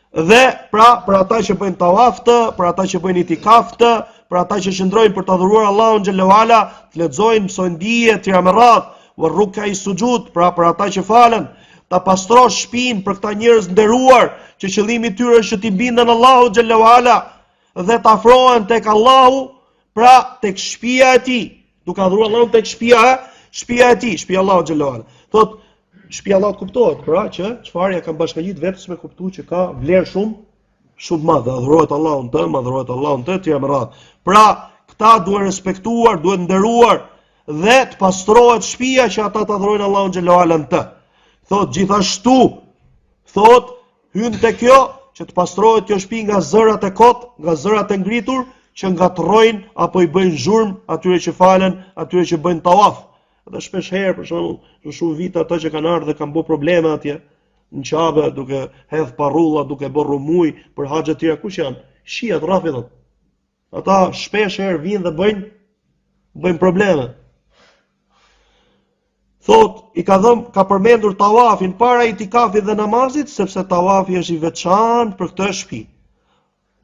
Dhe pra për ata që bëjnë tawaf të, për ata që bëjnë itikaf të, për ata që qëndrojnë për të adhuruar Allahun xhelle ue ala, të lexojnë, mësojnë dije, të tjera me radhë, wa rukkai sujud, pra për ata që falen, ta pastrosh shpinë për këta njerëz nderuar, që qëllimi i tyre është që t'i binden Allahut xhelle ue ala dhe të afrohen tek Allahu, pra tek shtëpia e tij, duke adhuruar Allahun tek shtëpia e shtëpia e tij, shtëpia e Allahut xhelle ue ala. Thot shtëpia e Allahut kuptohet, pra që çfarë ja kanë bashkëngjit vetes me kuptu që ka vlerë shumë shumë të madhe, adhurohet Allahu në të, madhërohet Allahu në të, tjera me radhë. Pra, këta duhen respektuar, duhen nderuar dhe të pastrohet shtëpia që ata të adhurojnë Allahun xhelle ue ala në të. Thot gjithashtu, thot hyn te kjo që të pastrohet kjo shtëpi nga zërat e kot, nga zërat e ngritur, që ngatërrojnë apo i bëjnë zhurmë atyre që falen, atyre që bëjnë tawaf. Dhe shpesh herë, për shembull, në shumë vite ata që kanë ardhur dhe kanë bërë probleme atje në Qabe duke hedh parulla, duke bërë rrëmujë për haxhe të tjera, kush janë? Shiat, rafidhat. Ata shpesh herë vijnë dhe bëjnë bëjnë probleme. Thot, i ka dhënë, ka përmendur tawafin para itikafit dhe namazit, sepse tawafi është i veçantë për këtë shtëpi,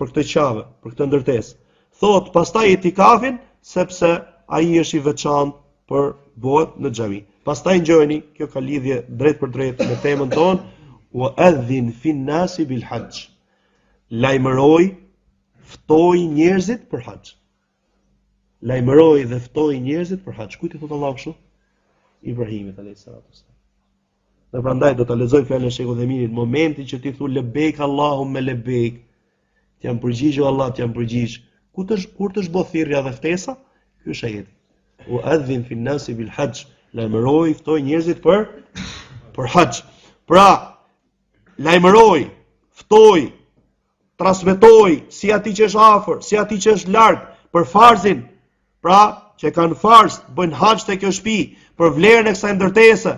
për këtë qabe, për këtë ndërtesë. Thot, pastaj itikafin, sepse ai është i veçantë për bëhet në xhami. Pastaj ngjojeni, kjo ka lidhje drejtpërdrejt me temën tonë, wa adhin fin nasi bil hajj. Lajmëroi, ftoi njerëzit për haxh. Lajmëroi dhe ftoi njerëzit për haxh. Kujt i thotë Allahu kështu? Ibrahimit alayhis salatu wasalam. Dhe prandaj do ta lexoj fjalën e Shejh Uthejminit, momentin që ti thu lebejk Allahumme lebejk, të jam përgjigj o Allah, të jam përgjigj. Ku të kur të është bë thirrja dhe ftesa? Ky është ajeti. Wa adhin fi nasi bil hajj, lajmëroi, ftoi njerëzit për për haxh. Pra, lajmëroi, ftoi, transmetoi si atij që është afër, si atij që është larg, për farzin, pra që kanë farz, bëjnë haxh te kjo shtëpi për vlerën e kësaj ndërtese.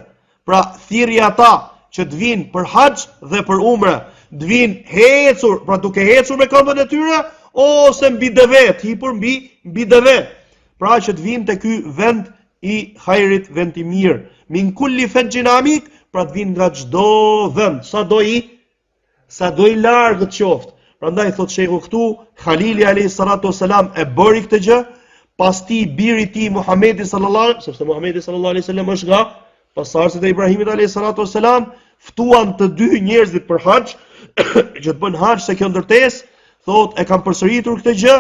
Pra thirri ata që të vinë për haxh dhe për umre, të vinë ecur, pra duke ecur me këmbët e tyre ose mbi deve, të hipur mbi mbi deve. Pra që të vinë te ky vend i hajrit, vend i mirë. Min kulli fexhin amik, pra të vinë nga çdo vend, sado i Sado i largët qoftë. Prandaj thot shehu këtu, Halili alayhi salatu wasalam e bëri këtë gjë, pas tij biri i tij Muhamedi sallallahu alaihi, sepse Muhamedi sallallahu alaihi wasallam është nga pasardhësit e Ibrahimit alayhi salatu wasalam, ftuan të dy njerëzit për haxh, që të bëjnë haxh te kjo ndërtesë, thot e kam përsëritur këtë gjë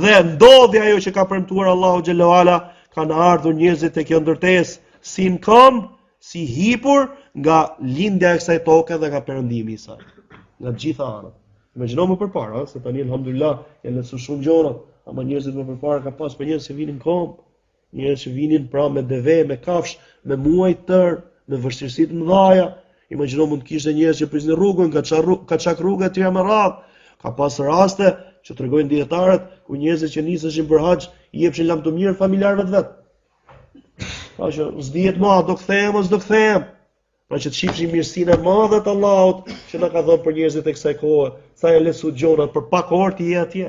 dhe ndodhi ajo që ka premtuar Allahu xhelle ue ala, kanë ardhur njerëzit te kjo ndërtesë si në këmbë, si hipur nga lindja e kësaj toke dhe nga perëndimi i saj. Nga të gjitha anët. Imagjino më përpara, se tani alhamdulillah janë lehtësu shumë gjërat, ama njerëzit më përpara ka pas për njerëz që vinin n'komë, njerëz që vinin pra me deve, me kafsh, me muaj tërë, me vështirësi të mëdha. Imagjino mund të kishte njerëz që prisnin rrugën, kaçak rrugë e tjera me radhë. Ka pas raste që tregojnë dijetarët ku njerëzit që niseshin për haxh i jepshin lamtumirë familjarëve të vet. Pra që s'dihet ma, do kthehem o s'do kthehem. Pra që të shifshi mirësinë e madhe të Allahut që na ka dhënë për njerëzit e kësaj kohe, sa janë lehtësu gjonat për pak orë ti je atje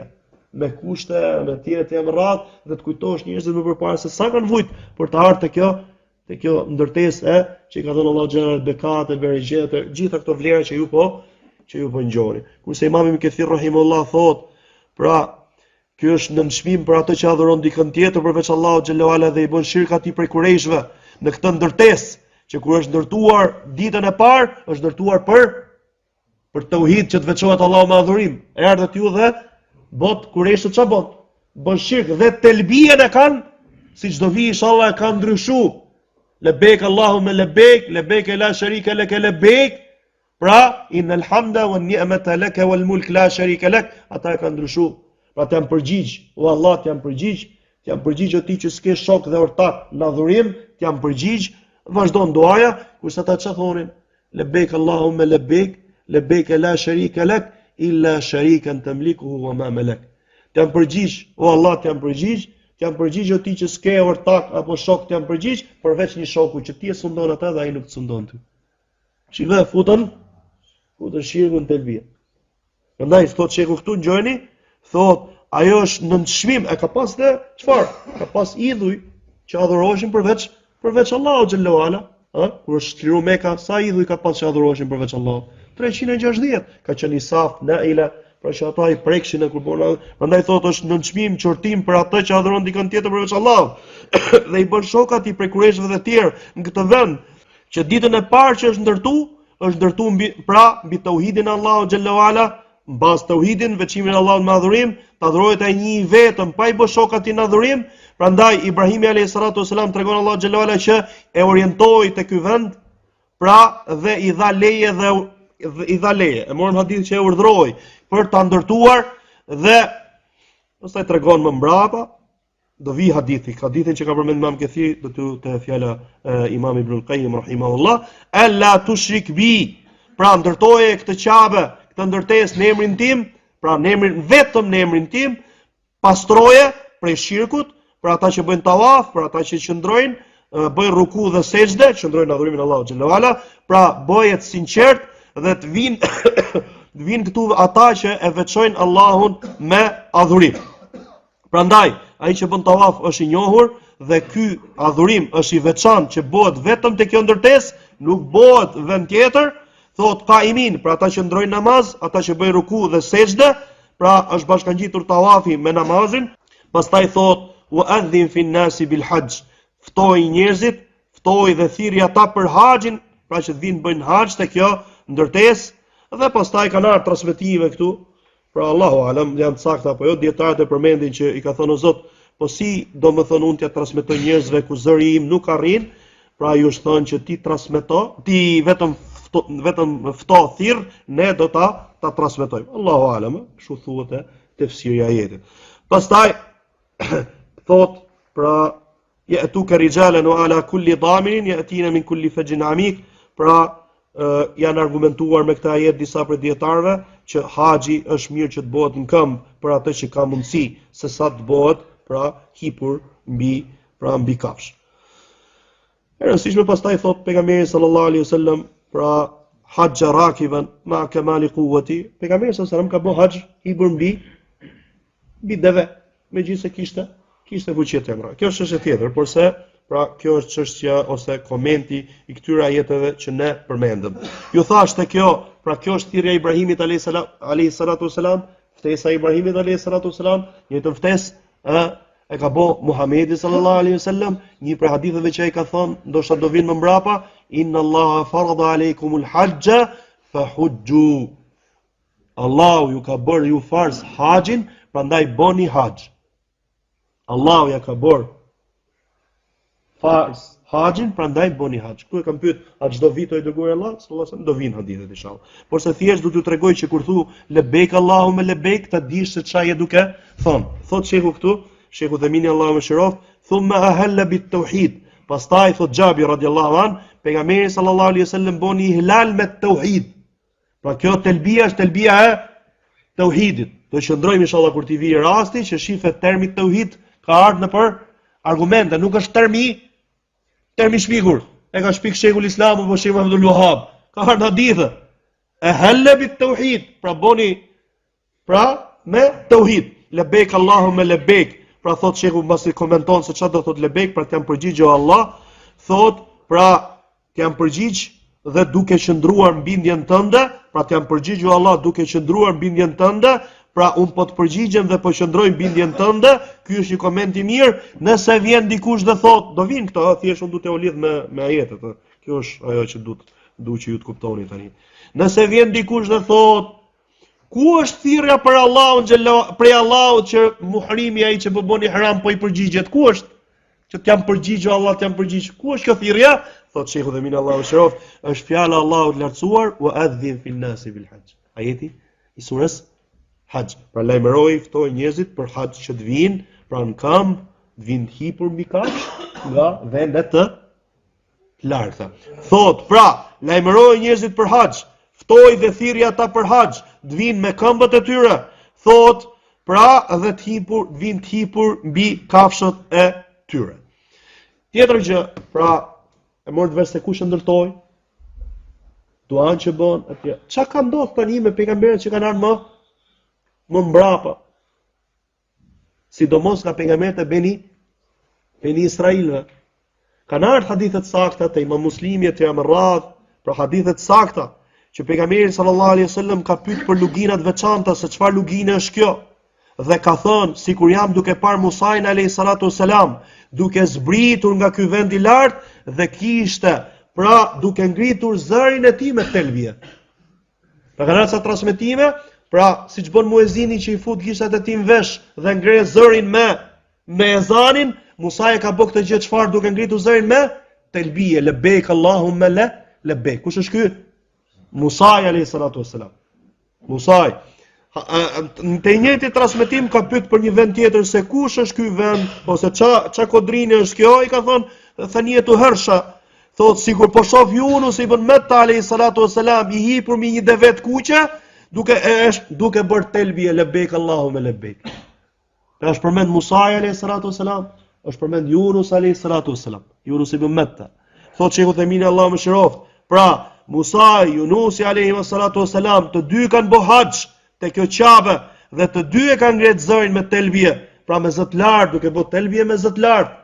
me kushte, me tjera të me radhë dhe të kujtosh njerëzit më përpara se sa kanë vujt për të ardhur te kjo te kjo ndërtesë e që i ka dhënë Allahu xhelle bekate, bereqete, gjitha këto vlera që ju po që ju po ngjoni. Kurse Imam Ibn Kathir rahimullah thot, pra Ky është nënçmim për atë që adhuron dikën tjetër përveç Allahut xhelle ue ala dhe i bën shirk atij prej kurejshëve në këtë ndërtesë që kur është ndërtuar ditën e parë, është ndërtuar për për tauhid që të veçohet Allahu me adhurim. Erdhët ju dhe bot kurejshët ça bën? Bën shirk dhe telbien e kanë siç do vi inshallah e kanë ndryshu. Lebejk Allahumme lebejk, lebejke la sharika leke lebejk. Pra, innel hamda wan ni'mata laka wal mulk la sharika lak, ata e kanë ndryshu. Pra të jam përgjigj, o Allah të jam përgjigj, të jam përgjigj o ti që s'ke shok dhe ortak në adhurim, të jam përgjigj, vazhdon duaja, kurse ata ça thonin? Lebejk Allahumme lebejk, lebejk la sharika lak, illa sharikan tamlikuhu wa ma malak. Të jam përgjigj, o Allah të jam përgjigj, të jam përgjigj o ti që s'ke ortak apo shok të jam përgjigj, përveç një shoku që ti e sundon atë dhe ai nuk të sundon ty. Shive, futën, futën shirkun në telbije. Prandaj, thot shehu këtu ngjojeni, thot, ajo është nënçmim, e ka pas dhe, çfarë? Ka pas idhuj që adhuroheshin përveç, përveç Allahut xhelle ue ala, ë? Kur është çliru Meka, sa idhuj ka pas që adhuroheshin përveç Allahut? 360, ka qenë Isaf, Naila, pra që ata i prekshin e kur bona, prandaj thot është nënçmim qortim për atë që adhuron dikën tjetër përveç Allahut. dhe i bën shok atij prej kurejshëve dhe tjerë në këtë vend, Që ditën e parë që është ndërtu, është ndërtu mbi, pra, mbi tauhidin e Allahut xhelle ue ala, mbas tauhidin, veçimin e Allahut me adhurim, të adhurohet ai një i vetëm, pa i bë shok atij në adhurim, prandaj Ibrahimi alayhi salatu wasalam tregon Allahu xhelle ue ala që e orientoi te ky vend, pra dhe i dha leje dhe, dhe i dha leje. E morëm hadithin që e urdhëroi për ta ndërtuar dhe pastaj tregon më mbrapa do vi hadithi, hadithin që ka përmend Imam Kethiri, do të te fjala e Imam Ibn Qayyim rahimahullah, alla tushrik bi. Pra ndërtoje këtë qabe, këtë ndërtesë në emrin tim, pra në emrin vetëm në emrin tim. Pastroje prej shirkut, për ata që bëjnë tawaf, për ata që qëndrojnë, bëjnë ruku dhe sexhde, qëndrojnë në adhurimin e Allahut xhelle ue ala, pra bëje të sinqert dhe të vinë të vinë këtu ata që e veçojnë Allahun me adhurim. Prandaj, ai që bën tawaf është i njohur dhe ky adhurim është i veçantë që bëhet vetëm te kjo ndërtesë, nuk bëhet vend tjetër, thotë kaimin, pra ata që qëndrojnë namaz, ata që bëjnë ruku dhe sexhde, pra është bashkangjitur tawafi me namazin, pastaj thotë wa adhin fi nasi bil hajj, ftoi njerëzit, ftoi dhe thirri ata për haxhin, pra që të vinë bëjnë haxh te kjo ndërtesë dhe pastaj kanë ardhur transmetime këtu, pra Allahu alem janë të sakta apo jo, dijetarët e përmendin që i ka thënë o Zot, po si domethënë unë t'ia transmetoj njerëzve ku zëri im nuk arrin, pra ju është thënë që ti transmeto, ti vetëm fto, vetëm fto thirr, ne do ta ta transmetojmë. Allahu alem, kështu thuhet te tefsiri i ajetit. Pastaj thot pra Je'tuke rixhalen wa ala kulli damirin je'tine min kulli fexhin amik, pra janë argumentuar me këtë ajet disa prej dijetarëve që haxhi është mirë që të bëhet në këmbë për atë që ka mundësi se sa të bëhet pra hipur mbi pra mbi kafshë. E rëndësishme pastaj thot pejgamberi sallallahu alaihi wasallam pra haxha rakiban ma kamali quwwati pejgamberi sallallahu alaihi wasallam ka bë haxh hipur mbi mbi deve, megjithëse kishte kishte fuqi të mëdha. Kjo është çështje tjetër, porse pra kjo është çështja ose komenti i këtyre ajeteve që ne përmendëm. Ju thashë te kjo, pra kjo është thirrja e Ibrahimit alayhis salam, alayhis salatu wasalam, ftesa e Ibrahimit alayhis salatu wasalam, njëjtën ftesë ë e ka bo Muhamedi sallallahu alaihi wasallam, një prej haditheve që ai ka thënë, ndoshta do vinë më mbrapa, inna Allaha farada alaykumul hajja fahujju. Allahu ju ka bërë ju farz haxhin, prandaj bëni haxh. Allahu ja ka bërë farz haxhin, prandaj bëni haxh. Këtu e kam pyet, a çdo vit o i dërguar i Allahut, sallallahu alaihi wasallam do vinë hadithet inshallah. Por se thjesht do t'ju tregoj që kur thu lebejk Allahumme lebejk, ta dish se çfarë je duke thon. Thot shehu këtu, shehu Uthejmini Allahu e mëshiroftë, thumma ahalla bit tauhid. Pastaj thot Xhabir radiallahu an, pejgamberi sallallahu alaihi wasallam boni ihlal me tauhid. Pra kjo telbia është telbia e teuhidit. Do qëndrojmë inshallah kur t'i vijë rasti që shife termi teuhid ka ardhur nëpër argumente, nuk është termi termi shpikur. E ka shpik Sheikhul Islam apo Sheikh Abdul Wahhab. Ka ardhur hadithe. Ehelle bit teuhid, pra boni Pra, me teuhid, lebejk Allahumme lebejk, pra thot shehu mbasi komenton se çfarë do thot lebejk, pra të jam përgjigj o Allah, thot, pra të jam përgjigj dhe duke qëndruar në bindjen tënde, pra të jam përgjigj o Allah duke qëndruar në bindjen tënde, pra un po të përgjigjem dhe po qëndroj në bindjen tënde, ky është një koment i mirë, nëse vjen dikush dhe thot, do vinë këto, thjesht unë du t'jua lidh me me ajetet, kjo është ajo që du du që ju të kuptoni tani. Nëse vjen dikush dhe thot, Ku është thirrja për Allahun xhela prej Allahut që muhrimi ai që po bën ihram po i përgjigjet? Ku është? Që të jam përgjigj o Allah, të jam përgjigj. Ku është kjo thirrja? Thot Shehu Uthejmini Allahu e mëshiroftë, është fjala e Allahut lartësuar wa adhin fil nasi bil hajj. Ajeti i surës Haxh. Pra lajmëroi, ftoi njerëzit për haxh që të vinë, pra në këmbë, të vinë të hipur mbi kafshë nga vende të largëta. Thot, pra, lajmëroi njerëzit për haxh, ftoi dhe thirri ata për haxh, të vinë me këmbët e tyre. Thot, pra, dhe të hipur, të vinë të hipur mbi kafshët e tyre. Tjetër gjë, pra, e morët vesh se kush e ndërtoi, duan që bën, etj. Çka ka ndodhur tani me pejgamberët që kanë ardhur më më mbrapa? sidomos nga pejgamberët e Beni Beni Israilëve. Kanë ardhur hadithe të sakta te Imam Muslimi e tjera me radhë, pra hadithe të sakta që pejgamberi sallallahu alaihi wasallam ka pyet për lugina të veçanta se çfarë lugine është kjo dhe ka thënë sikur jam duke parë Musain alayhi salatu wasalam duke zbritur nga ky vend i lartë dhe kishte pra duke ngritur zërin e tij me telbije. Pra kanë ardhur ca transmetime, pra siç bën muezini që i fut gishtat e tij në vesh dhe ngre zërin me me ezanin, Musai e ka bë këtë gjë çfarë duke ngritur zërin me telbije, lebejk Allahumme le lebejk. Kush është ky? Musai alayhi salatu wassalam. Musai në të njëjtin transmetim ka pyet për një vend tjetër se kush është ky vend ose ça ça kodrine është kjo, i ka thënë Thanijetu Hersha, Thot sikur po shoh Yunus ibn Metta alayhi salatu wasalam i hipur mbi një deve të kuqe, duke e është duke bërë telbije lebejk Allahumme lebejk. Pra është përmend Musai alayhi salatu wasalam, është përmend Yunus alayhi salatu wasalam, Yunus ibn Metta. Thotë Shejh Uthejmini Allahu e mëshiroftë. Pra, Musai, Yunusi alayhi salatu wasalam, të dy kanë bo haxh te kjo Qabe dhe të dy e kanë ngrit zërin me telbije, pra me zë të lartë, duke bo telbije me zë të lartë.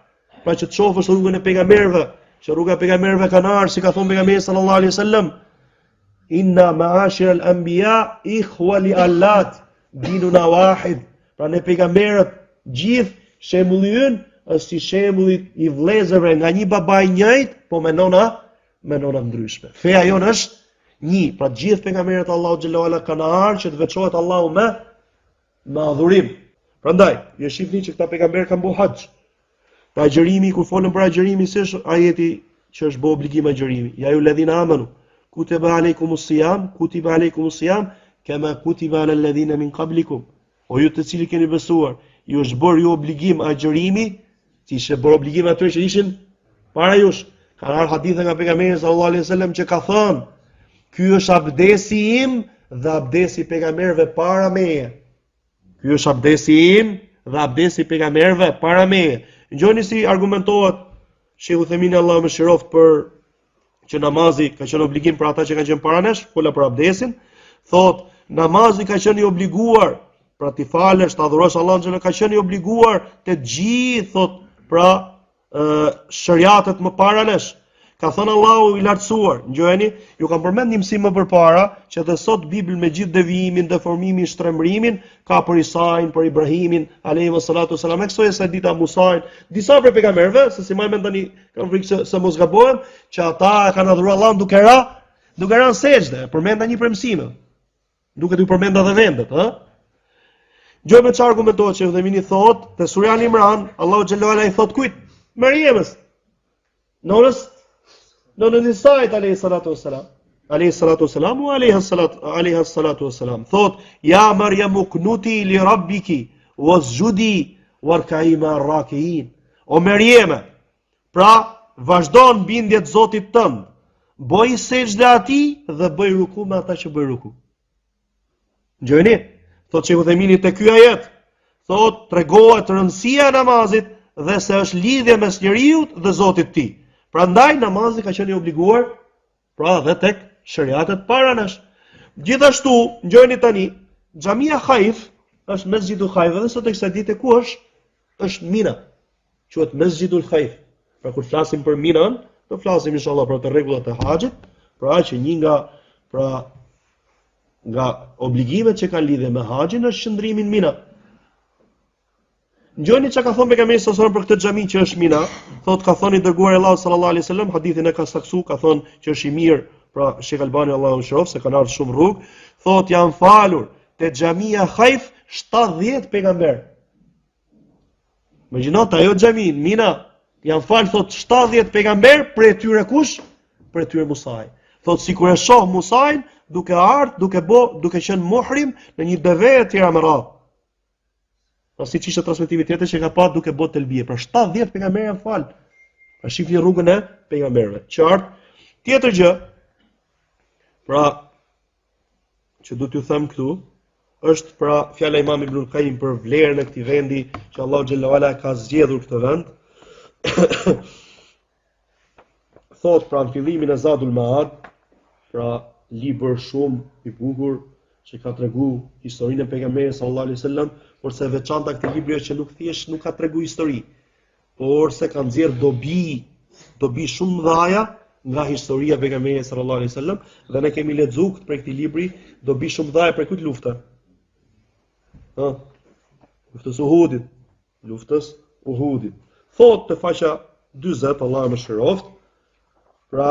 Pra që të shofësh rrugën e pejgamberëve, që rruga e pejgamberëve kanë ardhur, si ka thënë pejgamberi sallallahu alaihi wasallam, Inna ma'ashir al-anbiya ikhwa li allat dinuna wahid. Pra ne pejgamberët gjithë shembulli ynë është si shembulli i vëllezërve nga një baba i njëjtë, po me nona me nona të ndryshme. Feja jonë është një, pra të gjithë pejgamberët e Allahut xhelle ue ala kanë ardhur që të veçohet Allahu me me adhurim. Prandaj, ju shihni që këta pejgamberë kanë bërë haxh. Pra agjërimi, kur folëm për agjërimin, si është ajeti që është bë obligim agjërimi? Ja ejjuhel-ledhine amenu, kutiba alejkumus sijam, kutiba alejkumus sijam, kema kutiba alel-ledhine min kablikum. O ju të cilët keni besuar, ju është bërë ju obligim agjërimi, si ishte bërë obligim atyre që ishin para jush. Ka ardhur hadithe nga pejgamberi sallallahu alaihi wasallam që ka thënë, ky është abdesi im dhe abdesi i pejgamberëve para meje. Ky është abdesi im dhe abdesi i pejgamberëve para meje. Ngjoni si argumentohet Shejh Uthejmini Allahu e mëshiroftë për që namazi ka qenë obligim për ata që kanë qenë para nesh, fola për abdesin, thotë namazi ka qenë i obliguar, pra t'i falësh, të adhurosh Allahun xhele ka qenë i obliguar te të gjithë, thotë, pra sheriatet më para nesh. Ka thënë Allahu i lartësuar, ngjojeni, ju kam përmend një mësim më përpara, që edhe sot Bibël me gjithë devijimin, deformimin, shtremërimin, ka për Isain, për Ibrahimin, alejhi salatu selam, e kësaj e dita Musain, disa prej pejgamberëve, se s'i maj mend tani, kam frikë se, se mos gabohem, që ata e kanë adhuruar Allahun duke ra, duke ra në sexhde, përmenda një prej mësimeve. Duket ju përmenda dhe vendet, ë? Gjoj me çfarë argumentohet Shejh Uthejmini thotë, te surja Ali Imran, Allahu xhelle ue ala i thotë kujt? Merjemes. Nonës, nonës Isait alayhi salatu wassalam. Alayhi salatu wassalam wa alayhi salatu alayhi salatu wassalam. Thotë, ja Merjem uknuti li rabbiki wasjudi warka'i ma rakiin. O Merjeme, Pra, vazhdo në bindje të Zotit tënd. Bëj sexhde atij dhe bëj ruku me ata që bëjnë ruku. Ngjojeni? Thotë Shejh Uthejmini te ky ajet. Thotë tregohet rëndësia e namazit dhe se është lidhje mes njeriut dhe Zotit të tij. Prandaj namazi ka qenë i obliguar Pra dhe tek sheriatet para nesh. Gjithashtu, ngjojeni tani, xhamia Haif është Mesxhidul Haif dhe sot e kësaj dite ku është? Është Mina. Quhet Mesxhidul Haif. Pra kur flasim për Minan, do flasim inshallah për atë rregullat e haxhit, pra që një nga pra nga obligimet që kanë lidhje me haxhin është qëndrimi në Mina. Ngjoni çka ka thënë pejgamberi sallallahu alajhi wasallam për këtë xhami që është Mina, thotë ka thënë i dërguari i Allahut sallallahu alajhi wasallam, hadithin e ka saksu, ka thënë që është i mirë, pra Shejh Albani Allahu e mëshiroftë se kanë ardhur shumë rrugë, thotë janë falur te xhamia Haif 70 pejgamber. Imagjino te ajo xhami Mina janë fal thotë 70 pejgamber prej tyre kush? Prej tyre Musai. Thotë sikur e shoh Musain duke ardhur, duke bo, duke qenë muhrim në një deve e tjera me radhë. Pra siç ishte transmetimi tjetër që ka pa duke bo telbije. Pra 70 pejgamberë janë fal. Pra shihni rrugën e pejgamberëve. Qartë. Tjetër gjë. Pra që do t'ju them këtu është pra fjala e Imam Ibn Qayyim për vlerën e këtij vendi që Allahu xhelle ue ala ka zgjedhur këtë vend. Thot pra në fillimin e Zadul Maad, pra libër shumë i bukur që ka tregu historinë e pejgamberit sallallahu alaihi wasallam, por se e veçanta e këtij libri është që nuk thjesht nuk ka tregu histori, por se ka nxjerr dobi, dobi shumë mëdhaja nga historia e pejgamberit sallallahu alaihi wasallam dhe ne kemi lexu këtë prej këtij libri dobi shumë mëdhaja prej kujt lufte. Ë? Luftës Uhudit. Luftës Uhudit. Thot te faqja 40 Allahu e mëshiroftë, pra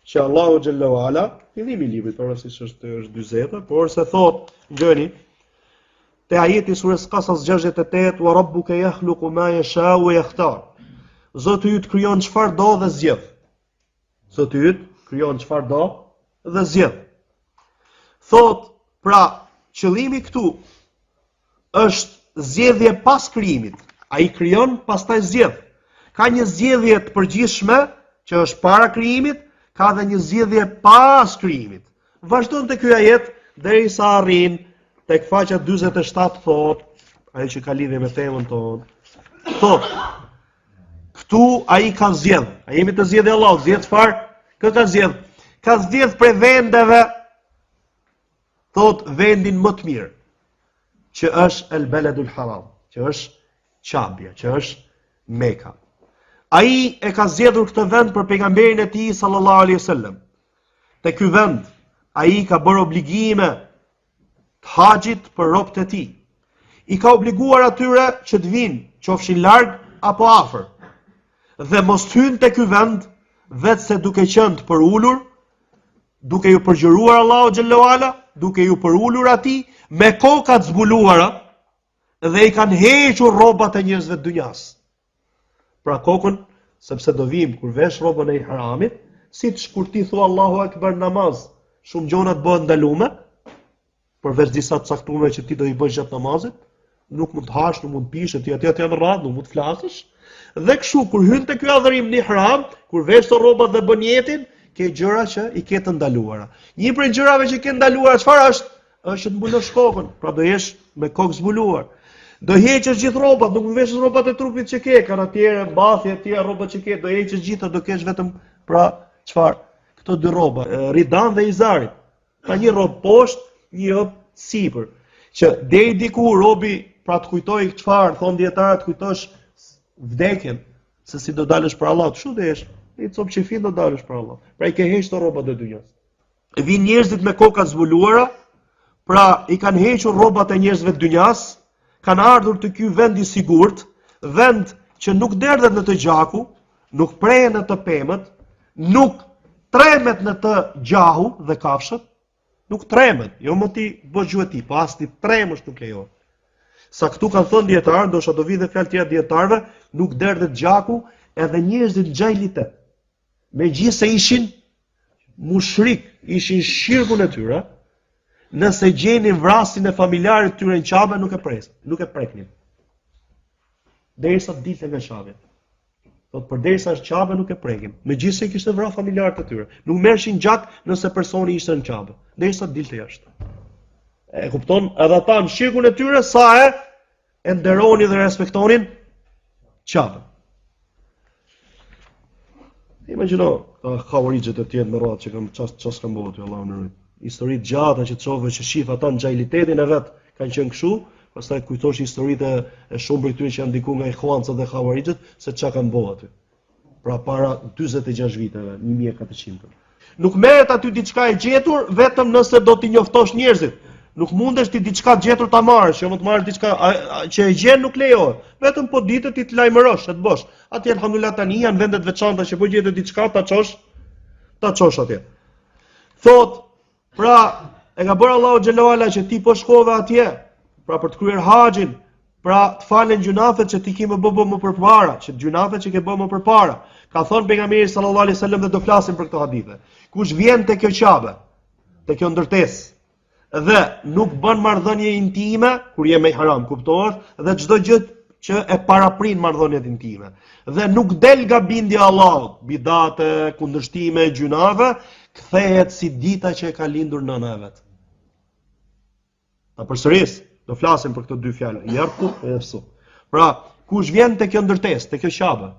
që Allahu xhelle ue ala, fillimi i librit, pavarësisht është është 40, por se thot, ngjoni, te ajeti i sures Qasas 68, wa rabbuka yakhluqu ma yasha wa yakhtar. Zoti yt krijon çfarë do dhe zgjedh. Zoti yt krijon çfarë do dhe zgjedh. Thot, pra, qëllimi këtu është zgjedhje pas krijimit. Ai krijon, pastaj zgjedh. Ka një zgjedhje të përgjithshme që është para krijimit, ka dhe një zgjedhje pas krijimit. Vazhdon te ky ajet derisa arrin tek faqja 47 thot. ajo që ka lidhje me temën tonë. Thotë, këtu ai ka zgjedh. A jemi te zgjedhja e Allahut, zgjedh çfarë? Kë ka zgjedh? Ka zgjedh prej vendeve thotë vendin më të mirë që është El Beledul Haram, që është Qabja, që është Meka. Ai e ka zgjedhur këtë vend për pejgamberin e tij sallallahu alaihi wasallam. Te ky vend ai ka bërë obligime të haxhit për robët e tij. I ka obliguar atyre që të vijnë, qofshin larg apo afër. Dhe mos të hyjnë te ky vend veçse duke qenë të përulur, duke iu përgjëruar Allahut xhelle ue ala, duke iu përulur atij me koka të zbuluara dhe i kanë hequr rrobat e njerëzve të dynjas. Pra kokën, sepse do vijmë kur vesh rrobën e ihramit, siç kur ti thua Allahu Akbar namaz, shumë gjona të bëhen ndalume, përveç disa të caktuara që ti do i bësh gjatë namazit, nuk mund të hash, nuk mund të pish, etj etj etj me radhë, nuk mund të flasësh. Dhe kështu kur hyn te ky adhurim në ihram, kur vesh të rrobat dhe bën nijetin, ke gjëra që i ke të ndaluara. Një prej gjërave që ke ndaluara çfarë është? Është që të mbulosh kokën, pra do jesh me kokë zbuluar. Do heqësh gjithë rrobat, nuk mund veshësh rrobat e trupit që ke, kanatiere, mbathje etj, rrobat që ke, do heqësh gjitha, do kesh vetëm pra çfarë? Këto dy rroba, ridan dhe izarin. Pra një rrobë poshtë, një rrobë sipër. Që deri diku robi pra të kujtojë çfarë thonë dijetarët të kujtosh vdekjen, se si do dalësh para Allahut, kështu do jesh. Një copë qefin do dalësh para Allahut. Pra i ke heq të rrobat e dynjas. Vijnë njerëzit me koka zbuluara, pra i kanë hequr rrobat e njerëzve të dynjas, kanë ardhur te ky vend i sigurt, vend që nuk derdhet në të gjaku, nuk prehen në të pemët, nuk tremet në të gjahu dhe kafshët, nuk tremet, jo më ti bësh gjueti, po as ti tremësh nuk lejohet. Sa këtu kanë thënë dijetarët, ndoshta do vijë dhe fjalë tjera dijetarëve, nuk derdhet gjaku edhe njerëzit në xhahilitet. Megjithëse ishin mushrik, ishin shirkun e tyre, nëse gjenin vrasësin e familjarit tyre në Qabe, nuk e pres, nuk e preknin. Derisa të dilte nga Qabja. Thotë përderisa është Qabe nuk e prekim. Megjithëse i kishte vrarë familjarët e tyre. Nuk merrshin gjak nëse personi ishte në Qabe, derisa të dilte jashtë. E kupton? Edhe ata në shirkun e tyre sa e e nderonin dhe respektonin Qaben. Imagjino, këta havarixhët e tjerë me radhë që kanë ças ças kanë bërë aty Allahu na ruajt. Histori të gjata që të shohësh që shif ata në xhahilitetin e vet kanë qenë kështu, pastaj kujtosh historitë e shumë prej tyre që janë ndikuar nga ikhwancat dhe havarixhët se çka kanë bërë aty. Pra para 46 viteve, 1400. Nuk merret aty diçka e gjetur vetëm nëse do t'i njoftosh njerëzit. Nuk mundesh ti diçka të gjetur ta marrësh, jo më të marrësh diçka a, a, që e gjen nuk lejohet. Vetëm po dite ti të lajmërosh, e të bësh. Atje alhamdulillah tani janë vende të veçanta që po gjete diçka ta çosh, ta çosh atje. Thot, pra e ka bërë Allahu xhelle ue ala që ti po shkove atje, pra për të kryer haxhin, pra të falen gjynafet që ti ke më bë më përpara, që gjynafet që ke bë më përpara. Ka thënë pejgamberi sallallahu alaihi wasallam dhe do flasim për këto hadithe. Kush vjen te kjo Qabe, te kjo ndërtesë, dhe nuk bën marrëdhënie intime kur je me ihram, kuptohet, dhe çdo gjë që e paraprin marrëdhëniet intime. Dhe nuk del nga bindja e Allahut, bidate, kundërshtime, gjynafe, kthehet si dita që e ka lindur nëna e vet. Ta përsëris, do flasim për këto dy fjalë, jerfuthu e jefsuk. Pra, kush vjen te kjo ndërtesë, te kjo Qabe,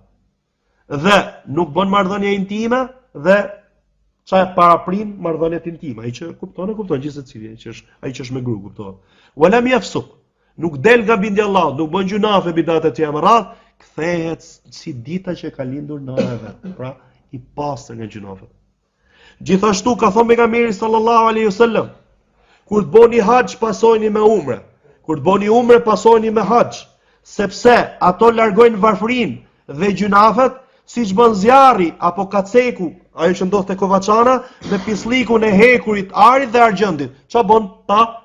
dhe nuk bën marrëdhënie intime dhe ça e paraprin marrëdhëniet intime, ai që kupton e kupton gjithsecili, ai që është ai që është me gru kupton. Wa lam yafsuq, nuk del nga bindja e Allahut, nuk bën gjynafe bidate të tjera me radhë, kthehet si dita që e ka lindur nëna e vet, pra i pastër nga gjynafet. Gjithashtu ka thënë pejgamberi sallallahu alaihi wasallam, kur të boni haxh pasojni me umre, kur të boni umre pasojni me haxh, sepse ato largojnë varfërinë dhe gjynafet, siç bën zjarri apo kaceku, ajo që ndodh te kovaçana me pisllikun e hekurit, arit dhe argjendit. Ça bën ta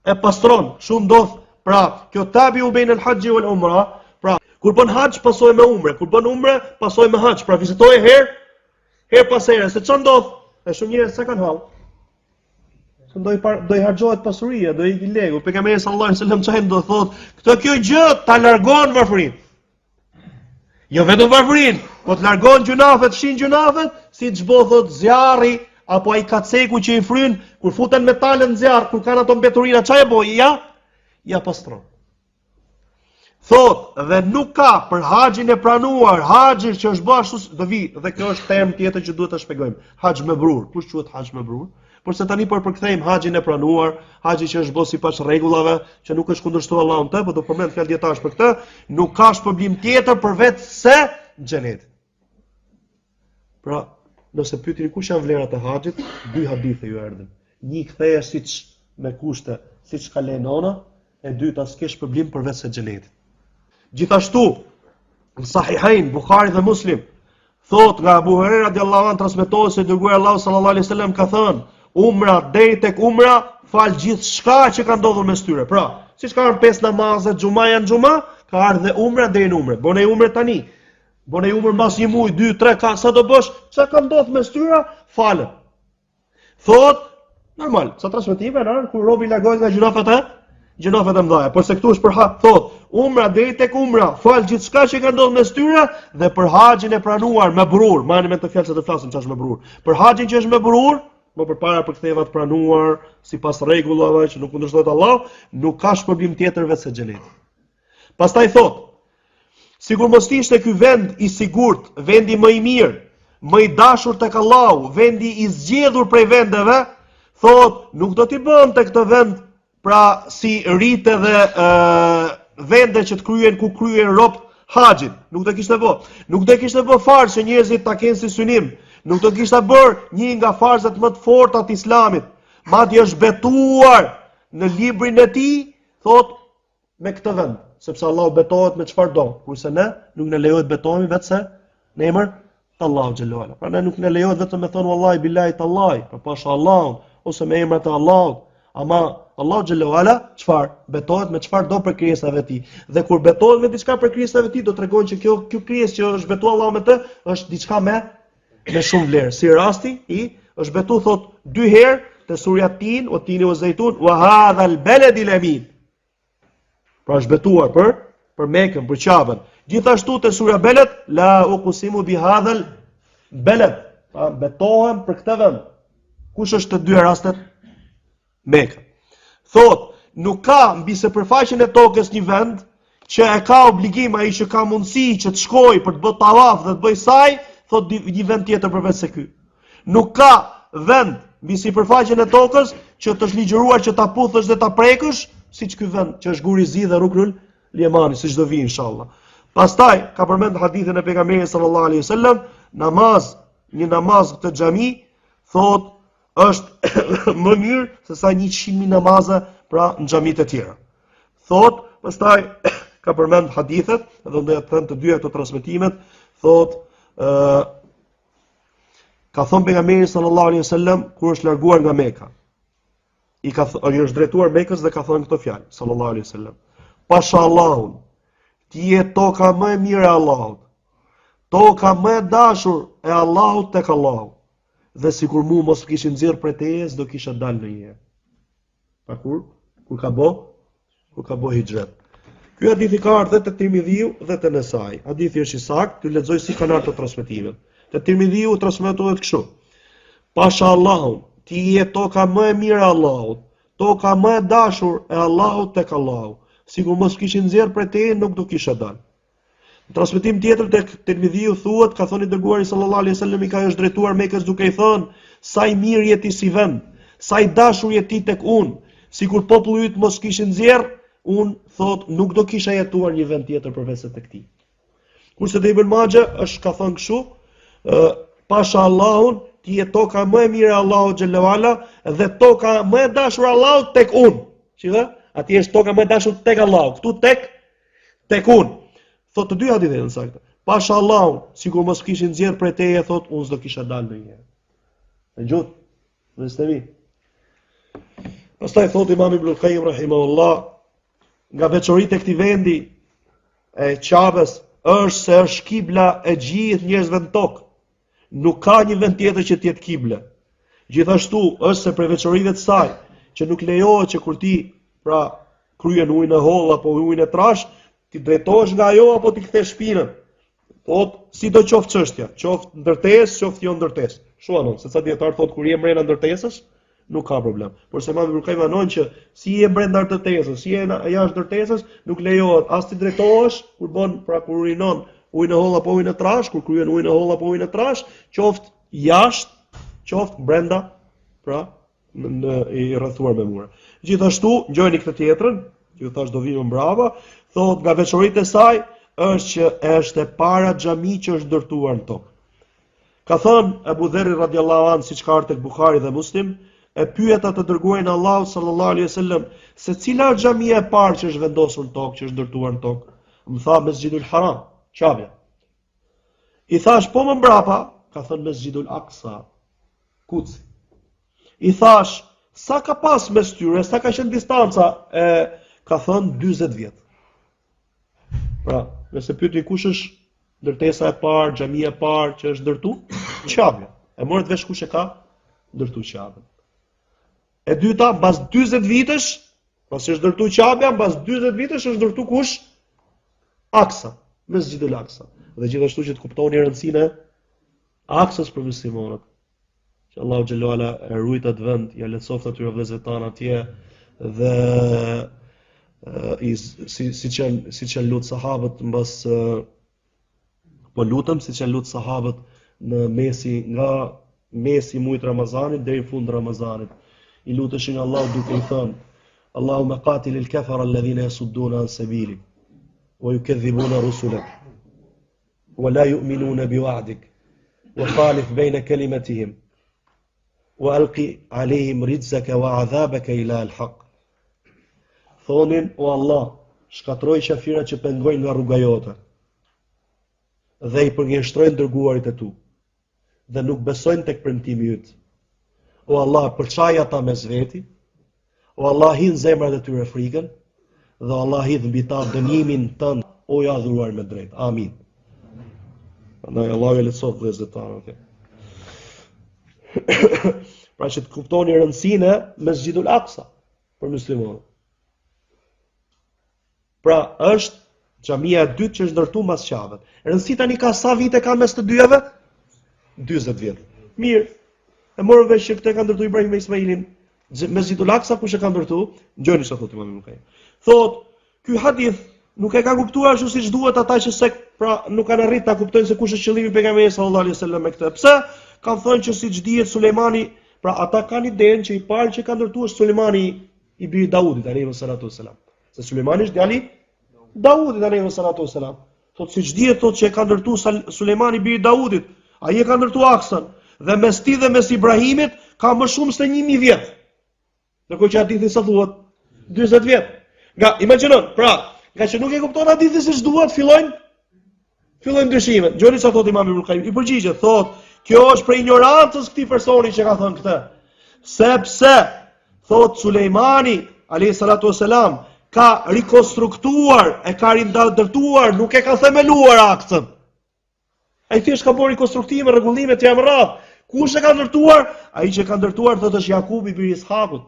e pastron, kështu ndodh. Pra, kjo tabiu bejn el haxhi wal umra, pra kur bën haxh pasoj me umre, kur bën umre pasoj me haxh, pra vizitoje herë Herë pas here, se ça ndodh? E shumë njerëz sa kanë hall. Se do i par, do i harxhohet pasuria, do i ikë leku. Pejgamberi sallallahu alajhi wasallam çajm do thotë, këtë kjo gjë ta largon varfërinë. Jo vetëm varfërinë, po të largon gjynafet, fshin gjynafet, siç bo thot zjarri apo ai kaceku që i fryn kur futen metalet në zjarr, kur kanë ato mbeturina, ça e bo? Ja, ja pastron. Thot, dhe nuk ka për haxhin e pranuar, haxhin që është bërë ashtu do vi, dhe kjo është term tjetër që duhet ta shpjegojmë. Haxh mebrur, kush quhet haxh mebrur? Porse tani po e përkthejmë haxhin e pranuar, haxhi që është bërë sipas rregullave, që nuk është kundërshtuar Allahu në të, po do përmend fjalë dijetarësh për këtë, nuk ka shpërblim tjetër përveç se xhenet. Pra, nëse pyetni kush janë vlerat e haxhit, dy hadithe ju erdhën. Një kthehesh siç me kushte, siç ka lënë nona, e dyta s'ke shpërblim përveç se xhenetit. Gjithashtu, në Sahihain, Buhari dhe Muslim, thot nga Abu Huraira radiallahu anhu transmetohet se i dërguari i Allahut sallallahu alaihi wasallam ka thënë, umra deri tek umra fal gjithçka që ka ndodhur mes tyre. Pra, siç ka ardhur pesë namaze, xhumaja në xhuma, ka ardhur dhe umra deri në umre. Bone umre tani. Bone umre mbas një muaj, dy, tre, ka sa do bësh, çka ka ndodhur mes tyre, falet. Thot, normal, sa transmetime janë kur robi largohet nga gjynafet e gjynafet e mëdha. Porse këtu është për ha, thot, umra deri tek umra, fal gjithçka që ka ndodhur mes tyre dhe për haxhin e pranuar mebrur, mbani mend këtë fjalë se do flasim çfarë është mebrur. Për haxhin që është mebrur, më përpara përktheva të pranuar sipas rregullave që nuk kundërshtohet Allahu, nuk ka shpërblim tjetër veç se xheneti. Pastaj thot, sikur mos të ishte ky vend i sigurt, vendi më i mirë, më i dashur tek Allahu, vendi i zgjedhur prej vendeve, thot, nuk do t'i bënte këtë vend pra si rite dhe ë vende që të kryen ku kryen robt haxhin. Nuk do kishte bë. Nuk do kishte bë farz që njerëzit ta kenë si synim. Nuk do kishte bërë një nga farzet më të forta të Islamit. Madje është betuar në librin e tij, thot me këtë vend, sepse Allahu betohet me çfarë do, kurse ne nuk na lejohet betohemi veçse në emër të Allahut xhelle ue ala. Pra ne nuk na lejohet vetëm me thonë wallahi billahi tallahi, pra pasha Allahun ose me emrat e Allahut. Ama Allahu xhelle ue ala çfarë betohet me çfarë do prej krijesave të tij. Dhe kur betohet me diçka prej krijesave të tij, do tregon që kjo kjo krijesë që është betuar Allahu me të, është diçka me me shumë vlerë. Si rasti i është betu thot dy herë te surja Tin, ue tini ue zejtun, ue hadhal beledil emin. Pra është betuar për për Mekën, për Qabën. Gjithashtu te surja Beled, la uqsimu bi hadhal beled. Pra betohem për këtë vend. Kush është të dy rastet? Meka. Thot, nuk ka mbi sipërfaqen e tokës një vend që e ka obligim ai që ka mundësi që të shkojë për të bërë tavaf dhe të bëjë saj, thot një vend tjetër përveç se ky. Nuk ka vend mbi sipërfaqen e tokës që të është ligjëruar që ta puthësh dhe ta prekësh, siç ky vend që është Guri i Zi dhe Ruknul Jemani, siç do vi inshallah. Pastaj ka përmend hadithin e pejgamberit sallallahu alaihi wasallam, namaz, një namaz këtë xhami, thot është më mirë se sa 100.000 namaze pra në xhamitë e tjera. Thot, pastaj ka përmend hadithet, dhe do të them të dyja këto transmetimet, thot ë Ka thënë pejgamberi sallallahu alaihi wasallam kur është larguar nga Meka. I ka i është drejtuar Mekës dhe ka thënë këto fjalë sallallahu alaihi wasallam. Pasha Allahun, ti je toka më e mirë e Allahut. Toka më e dashur e Allahut tek Allahu. Dhe sikur mu mos më kishin nxjerr prej teje, s'do kisha dalë ndonjëherë. Pa kur? Kur ka bo? Kur ka bo hixhret. Ky hadithi ka ardhur dhe te Tirmidhiu dhe te Nesai. Hadithi është i saktë, ju lexoj si kanë ardhur transmetimet. Te Tirmidhiu transmetohet kështu. Pasha Allahun, ti je toka më e mirë e Allahut, toka më e dashur e Allahut tek Allahu. Sikur mos kishin nxjerr prej teje, nuk do kisha dalë. Në transmetim tjetër tek Tirmidhiu thuhet, ka thënë i dërguari sallallahu alaihi wasallam i ka është drejtuar Mekës duke i thënë, sa i mirë je ti si vend, sa i dashur je ti tek unë, sikur populli yt mos kishin nxjerr, unë thot nuk do kisha jetuar një vend tjetër përveç se tek ti. Kurse te Ibn Maxhe është ka thënë kështu, ë pasha Allahun, ti je toka më e mirë e Allahut xhelle ue ala dhe toka më e dashur e Allahut tek unë. Shikoj, atje është toka më e dashur tek Allahu, këtu tek Tek unë. Thot të dy hadithet janë sakta. Pasha Allahun, sikur mos kishin nxjerr prej teje, thot unë s'do kisha dalë ndonjëherë. E gjut, në stemi. Pastaj thot Imam Ibn Qayyim rahimahullah, nga veçoritë e këtij vendi e Qabes është se është kibla e gjithë njerëzve në tokë. Nuk ka një vend tjetër që të jetë kible. Gjithashtu është se prej veçorive të saj që nuk lejohet që kur ti pra kryen ujin e hollë apo ujin e trash, ti drejtohesh nga ajo apo ti kthesh shpinën. Thot, sido qoftë çështja, qoftë ndërtesë, qoftë jo ndërtesë. Shu anon, se ca dijetarë thot kur je mrena ndërtesës, Nuk ka problem. Por se Imam Ibn Qayyim anon që si je brenda ndërtesës, si je jashtë ndërtesës, nuk lejohet as t'i drejtohesh kur bën, pra kur urinon ujin e hollë apo ujin e trash, kur kryen ujin e hollë apo ujin e trash, qoftë jashtë, qoftë brenda, pra në, në i rrethuar me mure. Gjithashtu, ngjojeni këtë tjetrën, që ju thash do vijmë mbrapa, thotë nga veçoritë e saj është që është e para xhami që është ndërtuar në tokë. Ka thënë Ebu Dherri radiallahu anhu siç ka ardhur tek Buhari dhe Muslim, e pyeta të dërguarin e Allahut sallallahu alaihi wasallam se cila është xhamia e parë që është vendosur në tokë, që është ndërtuar në tokë. Më tha Mesxhidul Haram, Qabja. I thash po më mbrapa, ka thënë Mesxhidul Aqsa, Kudsi. I thash, sa ka pas mes tyre, sa ka qenë distanca, e ka thënë 40 vjet. Pra, nëse pyetni kush është ndërtesa e parë, xhamia e parë që është ndërtu, Qabja. E morët vesh kush e ka ndërtu Qabën. E dyta, mbas 40 vitesh, pasi është ndërtu Qabja, mbas 40 vitesh është ndërtu kush? Aksa, Mesxhidul Aksa. Dhe gjithashtu që të kuptoni rëndësinë e Aksës për muslimanët. Që Allahu xhelle ue ala e ruajt atë vend, ja lehtësoftë atyre vëllezërve tanë atje dhe i si siç janë siç janë lut sahabët mbas po lutem siç janë lut sahabët në mesi nga mesi i muajit Ramazanit deri në fund të Ramazanit. I luteshin Allahut duke i thënë Allahumma qatil al-kafara alladhina yasudduna an sabilik wa yukadhibuna rusulak wa la yu'minuna bi wa'dik wa khalif bayna kalimatihim wa alqi alayhim rijzaka wa 'adhabaka ila al-haq thonin o Allah shkatërroi qafirat që pengojnë nga rruga jote dhe i përgënjeshtrojnë dërguarit e tu dhe nuk besojnë tek premtimi yt. O Allah, përçaj ata mes veti. O Allah, hidh në zemrat e tyre frikën dhe o Allah hidh mbi ta dënimin tënd, o i adhuruar me drejt. Amin. Prandaj Allahu e lehtësoftë vëllezërit tanë atje. pra që të kuptoni rëndësinë e Mesxhidul Aqsa për muslimanët. Pra është xhamia e dytë që është ndërtuar mbas Qabes. Rëndësi tani ka sa vite ka mes të dyjave? 40 vjet. Mirë. E morëm vesh që këtë e ka ndërtuar Ibrahim me Ismailin. Mesxhidul Aqsa kush e ka ndërtuar? Dëgjoni çfarë thotë Imam Ibn Qayyim. Thotë, ky hadith nuk e ka kuptuar ashtu siç duhet ata që se pra nuk kanë arritur ta kuptojnë se kush është qëllimi i pejgamberit sallallahu alaihi wasallam me këtë. Pse? Kanë thënë që siç dihet Sulejmani, pra ata kanë idenë që i pari që ka ndërtuar është Sulejmani i biri Daudit alayhi salatu wasalam. Se Sulejmani është djali Daudit alayhi salatu wasalam. Thotë siç dihet thotë që e ka ndërtuar Sulejmani biri Daudit, ai e ka ndërtuar Aksën dhe mes tij dhe mes Ibrahimit ka më shumë se 1000 vjet. Ndërkohë që hadithi sa thuhet 40 vjet. Nga imagjino, pra, nga që nuk e kupton hadithin siç duhet, fillojnë Fillojnë dyshimet. Dëgjoni çfarë thotë Imam Ibn Qayyim. I përgjigjet, thotë, kjo është prej injorancës këtij personi që ka thënë këtë. Sepse thotë Sulejmani alayhi salatu wasalam ka rikonstruktuar, e ka rindërtuar, nuk e ka themeluar Aksën. Ai thjesht ka bërë rikonstruktime, rregullime të tjera me radhë. Kush e ka ndërtuar? Ai që e ka ndërtuar thotë është Jakubi biri Ishakut.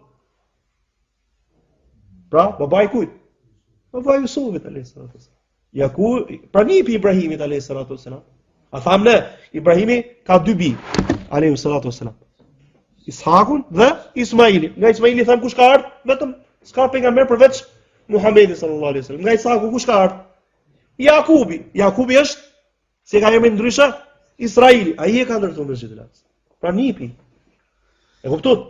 Pra, babai i kujt? Babai i Jusufit alayhi salatu wasalam. Jakub, pra nipi i Ibrahimit alayhi salatu wasalam. A thamë ne, Ibrahimi ka dy bij alayhi salatu wasalam. Ishakun dhe Ismailin. Nga Ismaili thamë kush ka ardhur? Vetëm s'ka pejgamber përveç Muhamedit sallallahu alaihi wasallam. Nga Ishaku kush ka ardhur? Jakubi. Jakubi është Si e ka emrin ndryshe? Israili, ai e ka ndërtuar Mesxhidul Aksa. Pra nipi. E kuptuat?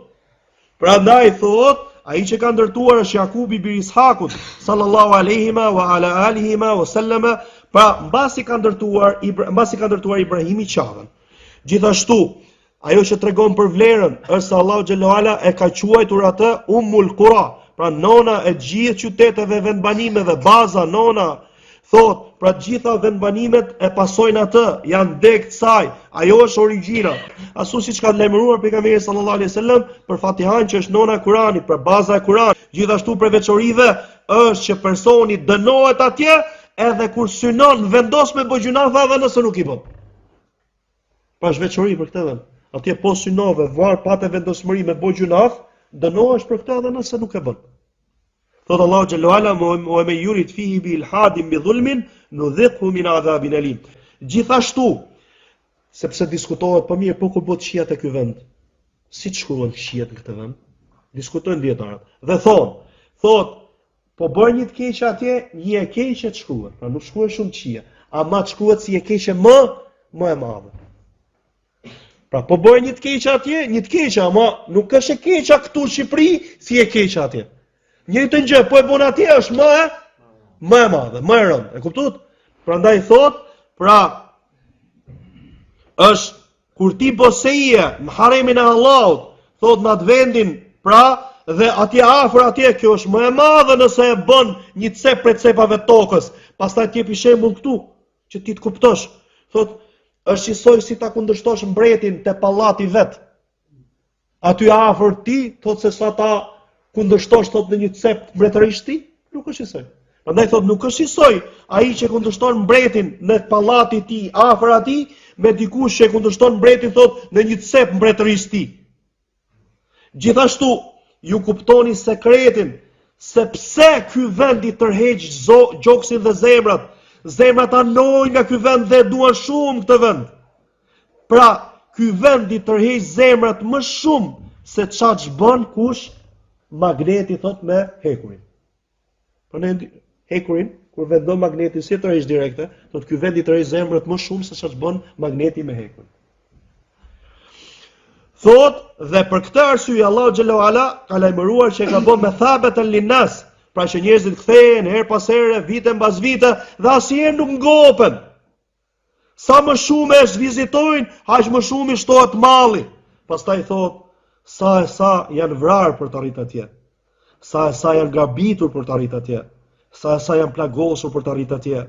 Prandaj thot, ai që ka ndërtuar është Jakubi biri Ishakut, sallallahu alaihi wa ala alihi wa sallama, pra mbasi ka ndërtuar mbasi ka ndërtuar Ibrahimi Qabën. Gjithashtu, Ajo që tregon për vlerën është se Allahu xhelle ue ala e ka quajtur atë Ummul Qura, pra nona e gjithë qyteteve vendbanimeve, baza nona, thot, pra të gjitha vendbanimet e pasojnë atë, janë degë të saj, ajo është origjina. Ashtu siç ka lajmëruar pejgamberi sallallahu alaihi wasallam për Fatihan që është nona e Kuranit, pra baza e Kuranit. Gjithashtu prej veçorive është që personi dënohet atje edhe kur synon vendos me bë gjynahe edhe nëse nuk i bën. Pra është veçori për këtë vend. Atje po synove, var pate vendosmëri me bo gjynah, dënohesh për këtë edhe nëse nuk e bën. Thot Allahu xhelle ue ala wa men yurid fihi bi ilhadin bi dhulmin nudhiqhu min adhabin alim. Gjithashtu, sepse diskutohet po mirë po kur bëhet qia te ky vend. Si të shkruhen të këqijat në këtë vend? Diskutojnë dijetarët. Dhe thonë, thotë, po bëre një të keqe atje, një e keqe të shkruhet. Pra nuk shkruhen shumë të këqija, ama të shkruhet si e keqe më më e madhe. Pra po bëre një të keqe atje, një të keqe, ama nuk është e keqja këtu në Shqipëri si e keqja atje. Njëjtën gjë, po e bën atje është më e më e madhe, më e rëndë. E kuptuat? Prandaj thot, pra është kur ti bën sa'je në haremin e Allahut, thot në atë vendin, pra dhe atje afër atje kjo është më e madhe nëse e bën një cep prej cepave të tokës. Pastaj të jepi shembull këtu, që ti të kuptosh. Thot, është njësoj si ta kundërshtosh mbretin te pallati vet. Aty afër ti, thot se sa ta kundërshtosh thot në një cep të mbretërisë tij, nuk është njësoj. Prandaj thot nuk është njësoj ai që kundërshton mbretin në pallati i tij, afër atij, me dikush që kundërshton mbretin thot në një cep mbretërisë tij. Gjithashtu, ju kuptoni sekretin se pse ky vend i tërheq gjoksin dhe zemrat. Zemrat anojnë nga ky vend dhe e duan shumë këtë vend. Pra, ky vend i tërheq zemrat më shumë se ça ç'bën kush magneti thot me hekurin. Po ne hekurin, kur vendon magnetin si tërheq direkte, thotë ky vend i tërheq zemrat më shumë se ça ç'bën magneti me hekurin. Thot dhe për këtë arsye Allahu xhel-le ue ala ka lajmëruar që e ka bën methabeten linnas, pra që njerëzit kthehen herë pas here, vite mbas vite dhe asnjëherë nuk ngopen. Sa më shumë e vizitojnë, aq më shumë i shtohet malli. Pastaj thot, sa e sa janë vrarë për të arritur atje. Sa e sa janë grabitur për të arritur atje. Sa e sa janë plagosur për të arritur atje.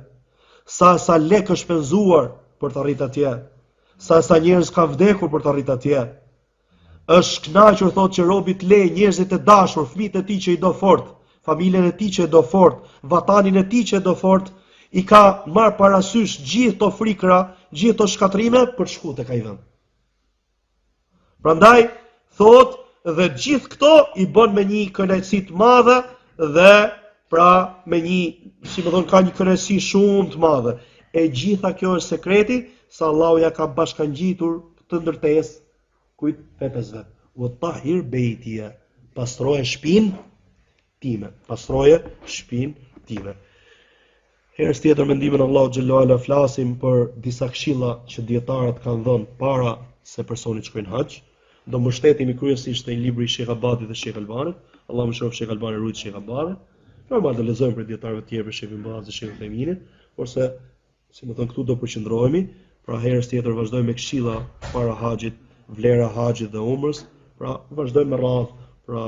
Sa e sa lekë është shpenzuar për të arritur atje. Sa e sa njerëz kanë vdekur për të arritur atje. Është kënaqur thotë që robi të lejë njerëzit e dashur, fëmijët e tij që i do fort, familjen e tij që e do fort, vatanin e tij që e do fort, i ka marrë parasysh gjithë to frikra, gjithë to shkatërrime për të shku tek ai vend. Prandaj thotë dhe gjithë këto i bën me një kënaqësi të madhe dhe pra me një, si me thonë, ka një kënaqësi shumë të madhe. E gjitha kjo është sekreti se Allahu ja ka bashkangjitur këtë ndërtesë Kujt vetes vet. Wa tahir bejtije, pastroje shpinë time, pastroje shpinë time. Herës tjetër me ndihmën e Allahut xhel-le ue ala flasim për disa këshilla që dijetarët kanë dhënë para se personi të shkojë në haxh. Do mbështetemi kryesisht te libri i Sheikh Abadit dhe Sheikh Albanit. Allahu mëshiroftë Sheikh Albanin, rujt Sheikh Abadin. Normal do lexojmë prej dijetarëve të tjerë, për Sheikh Ibn Baz dhe Sheikh Uthejminit, porse Si me thënë këtu do përqendrohemi, pra herës tjetër vazhdojmë me këshilla para haxhit, vlera e haxhit dhe umrës, pra vazhdojmë me radhë, pra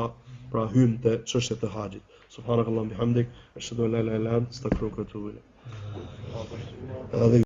pra hyjmë te çështjet e haxhit. Subhanakallahumma bihamdik, ashhadu an la ilaha illa anta, astaghfiruka wa atubu ilayk.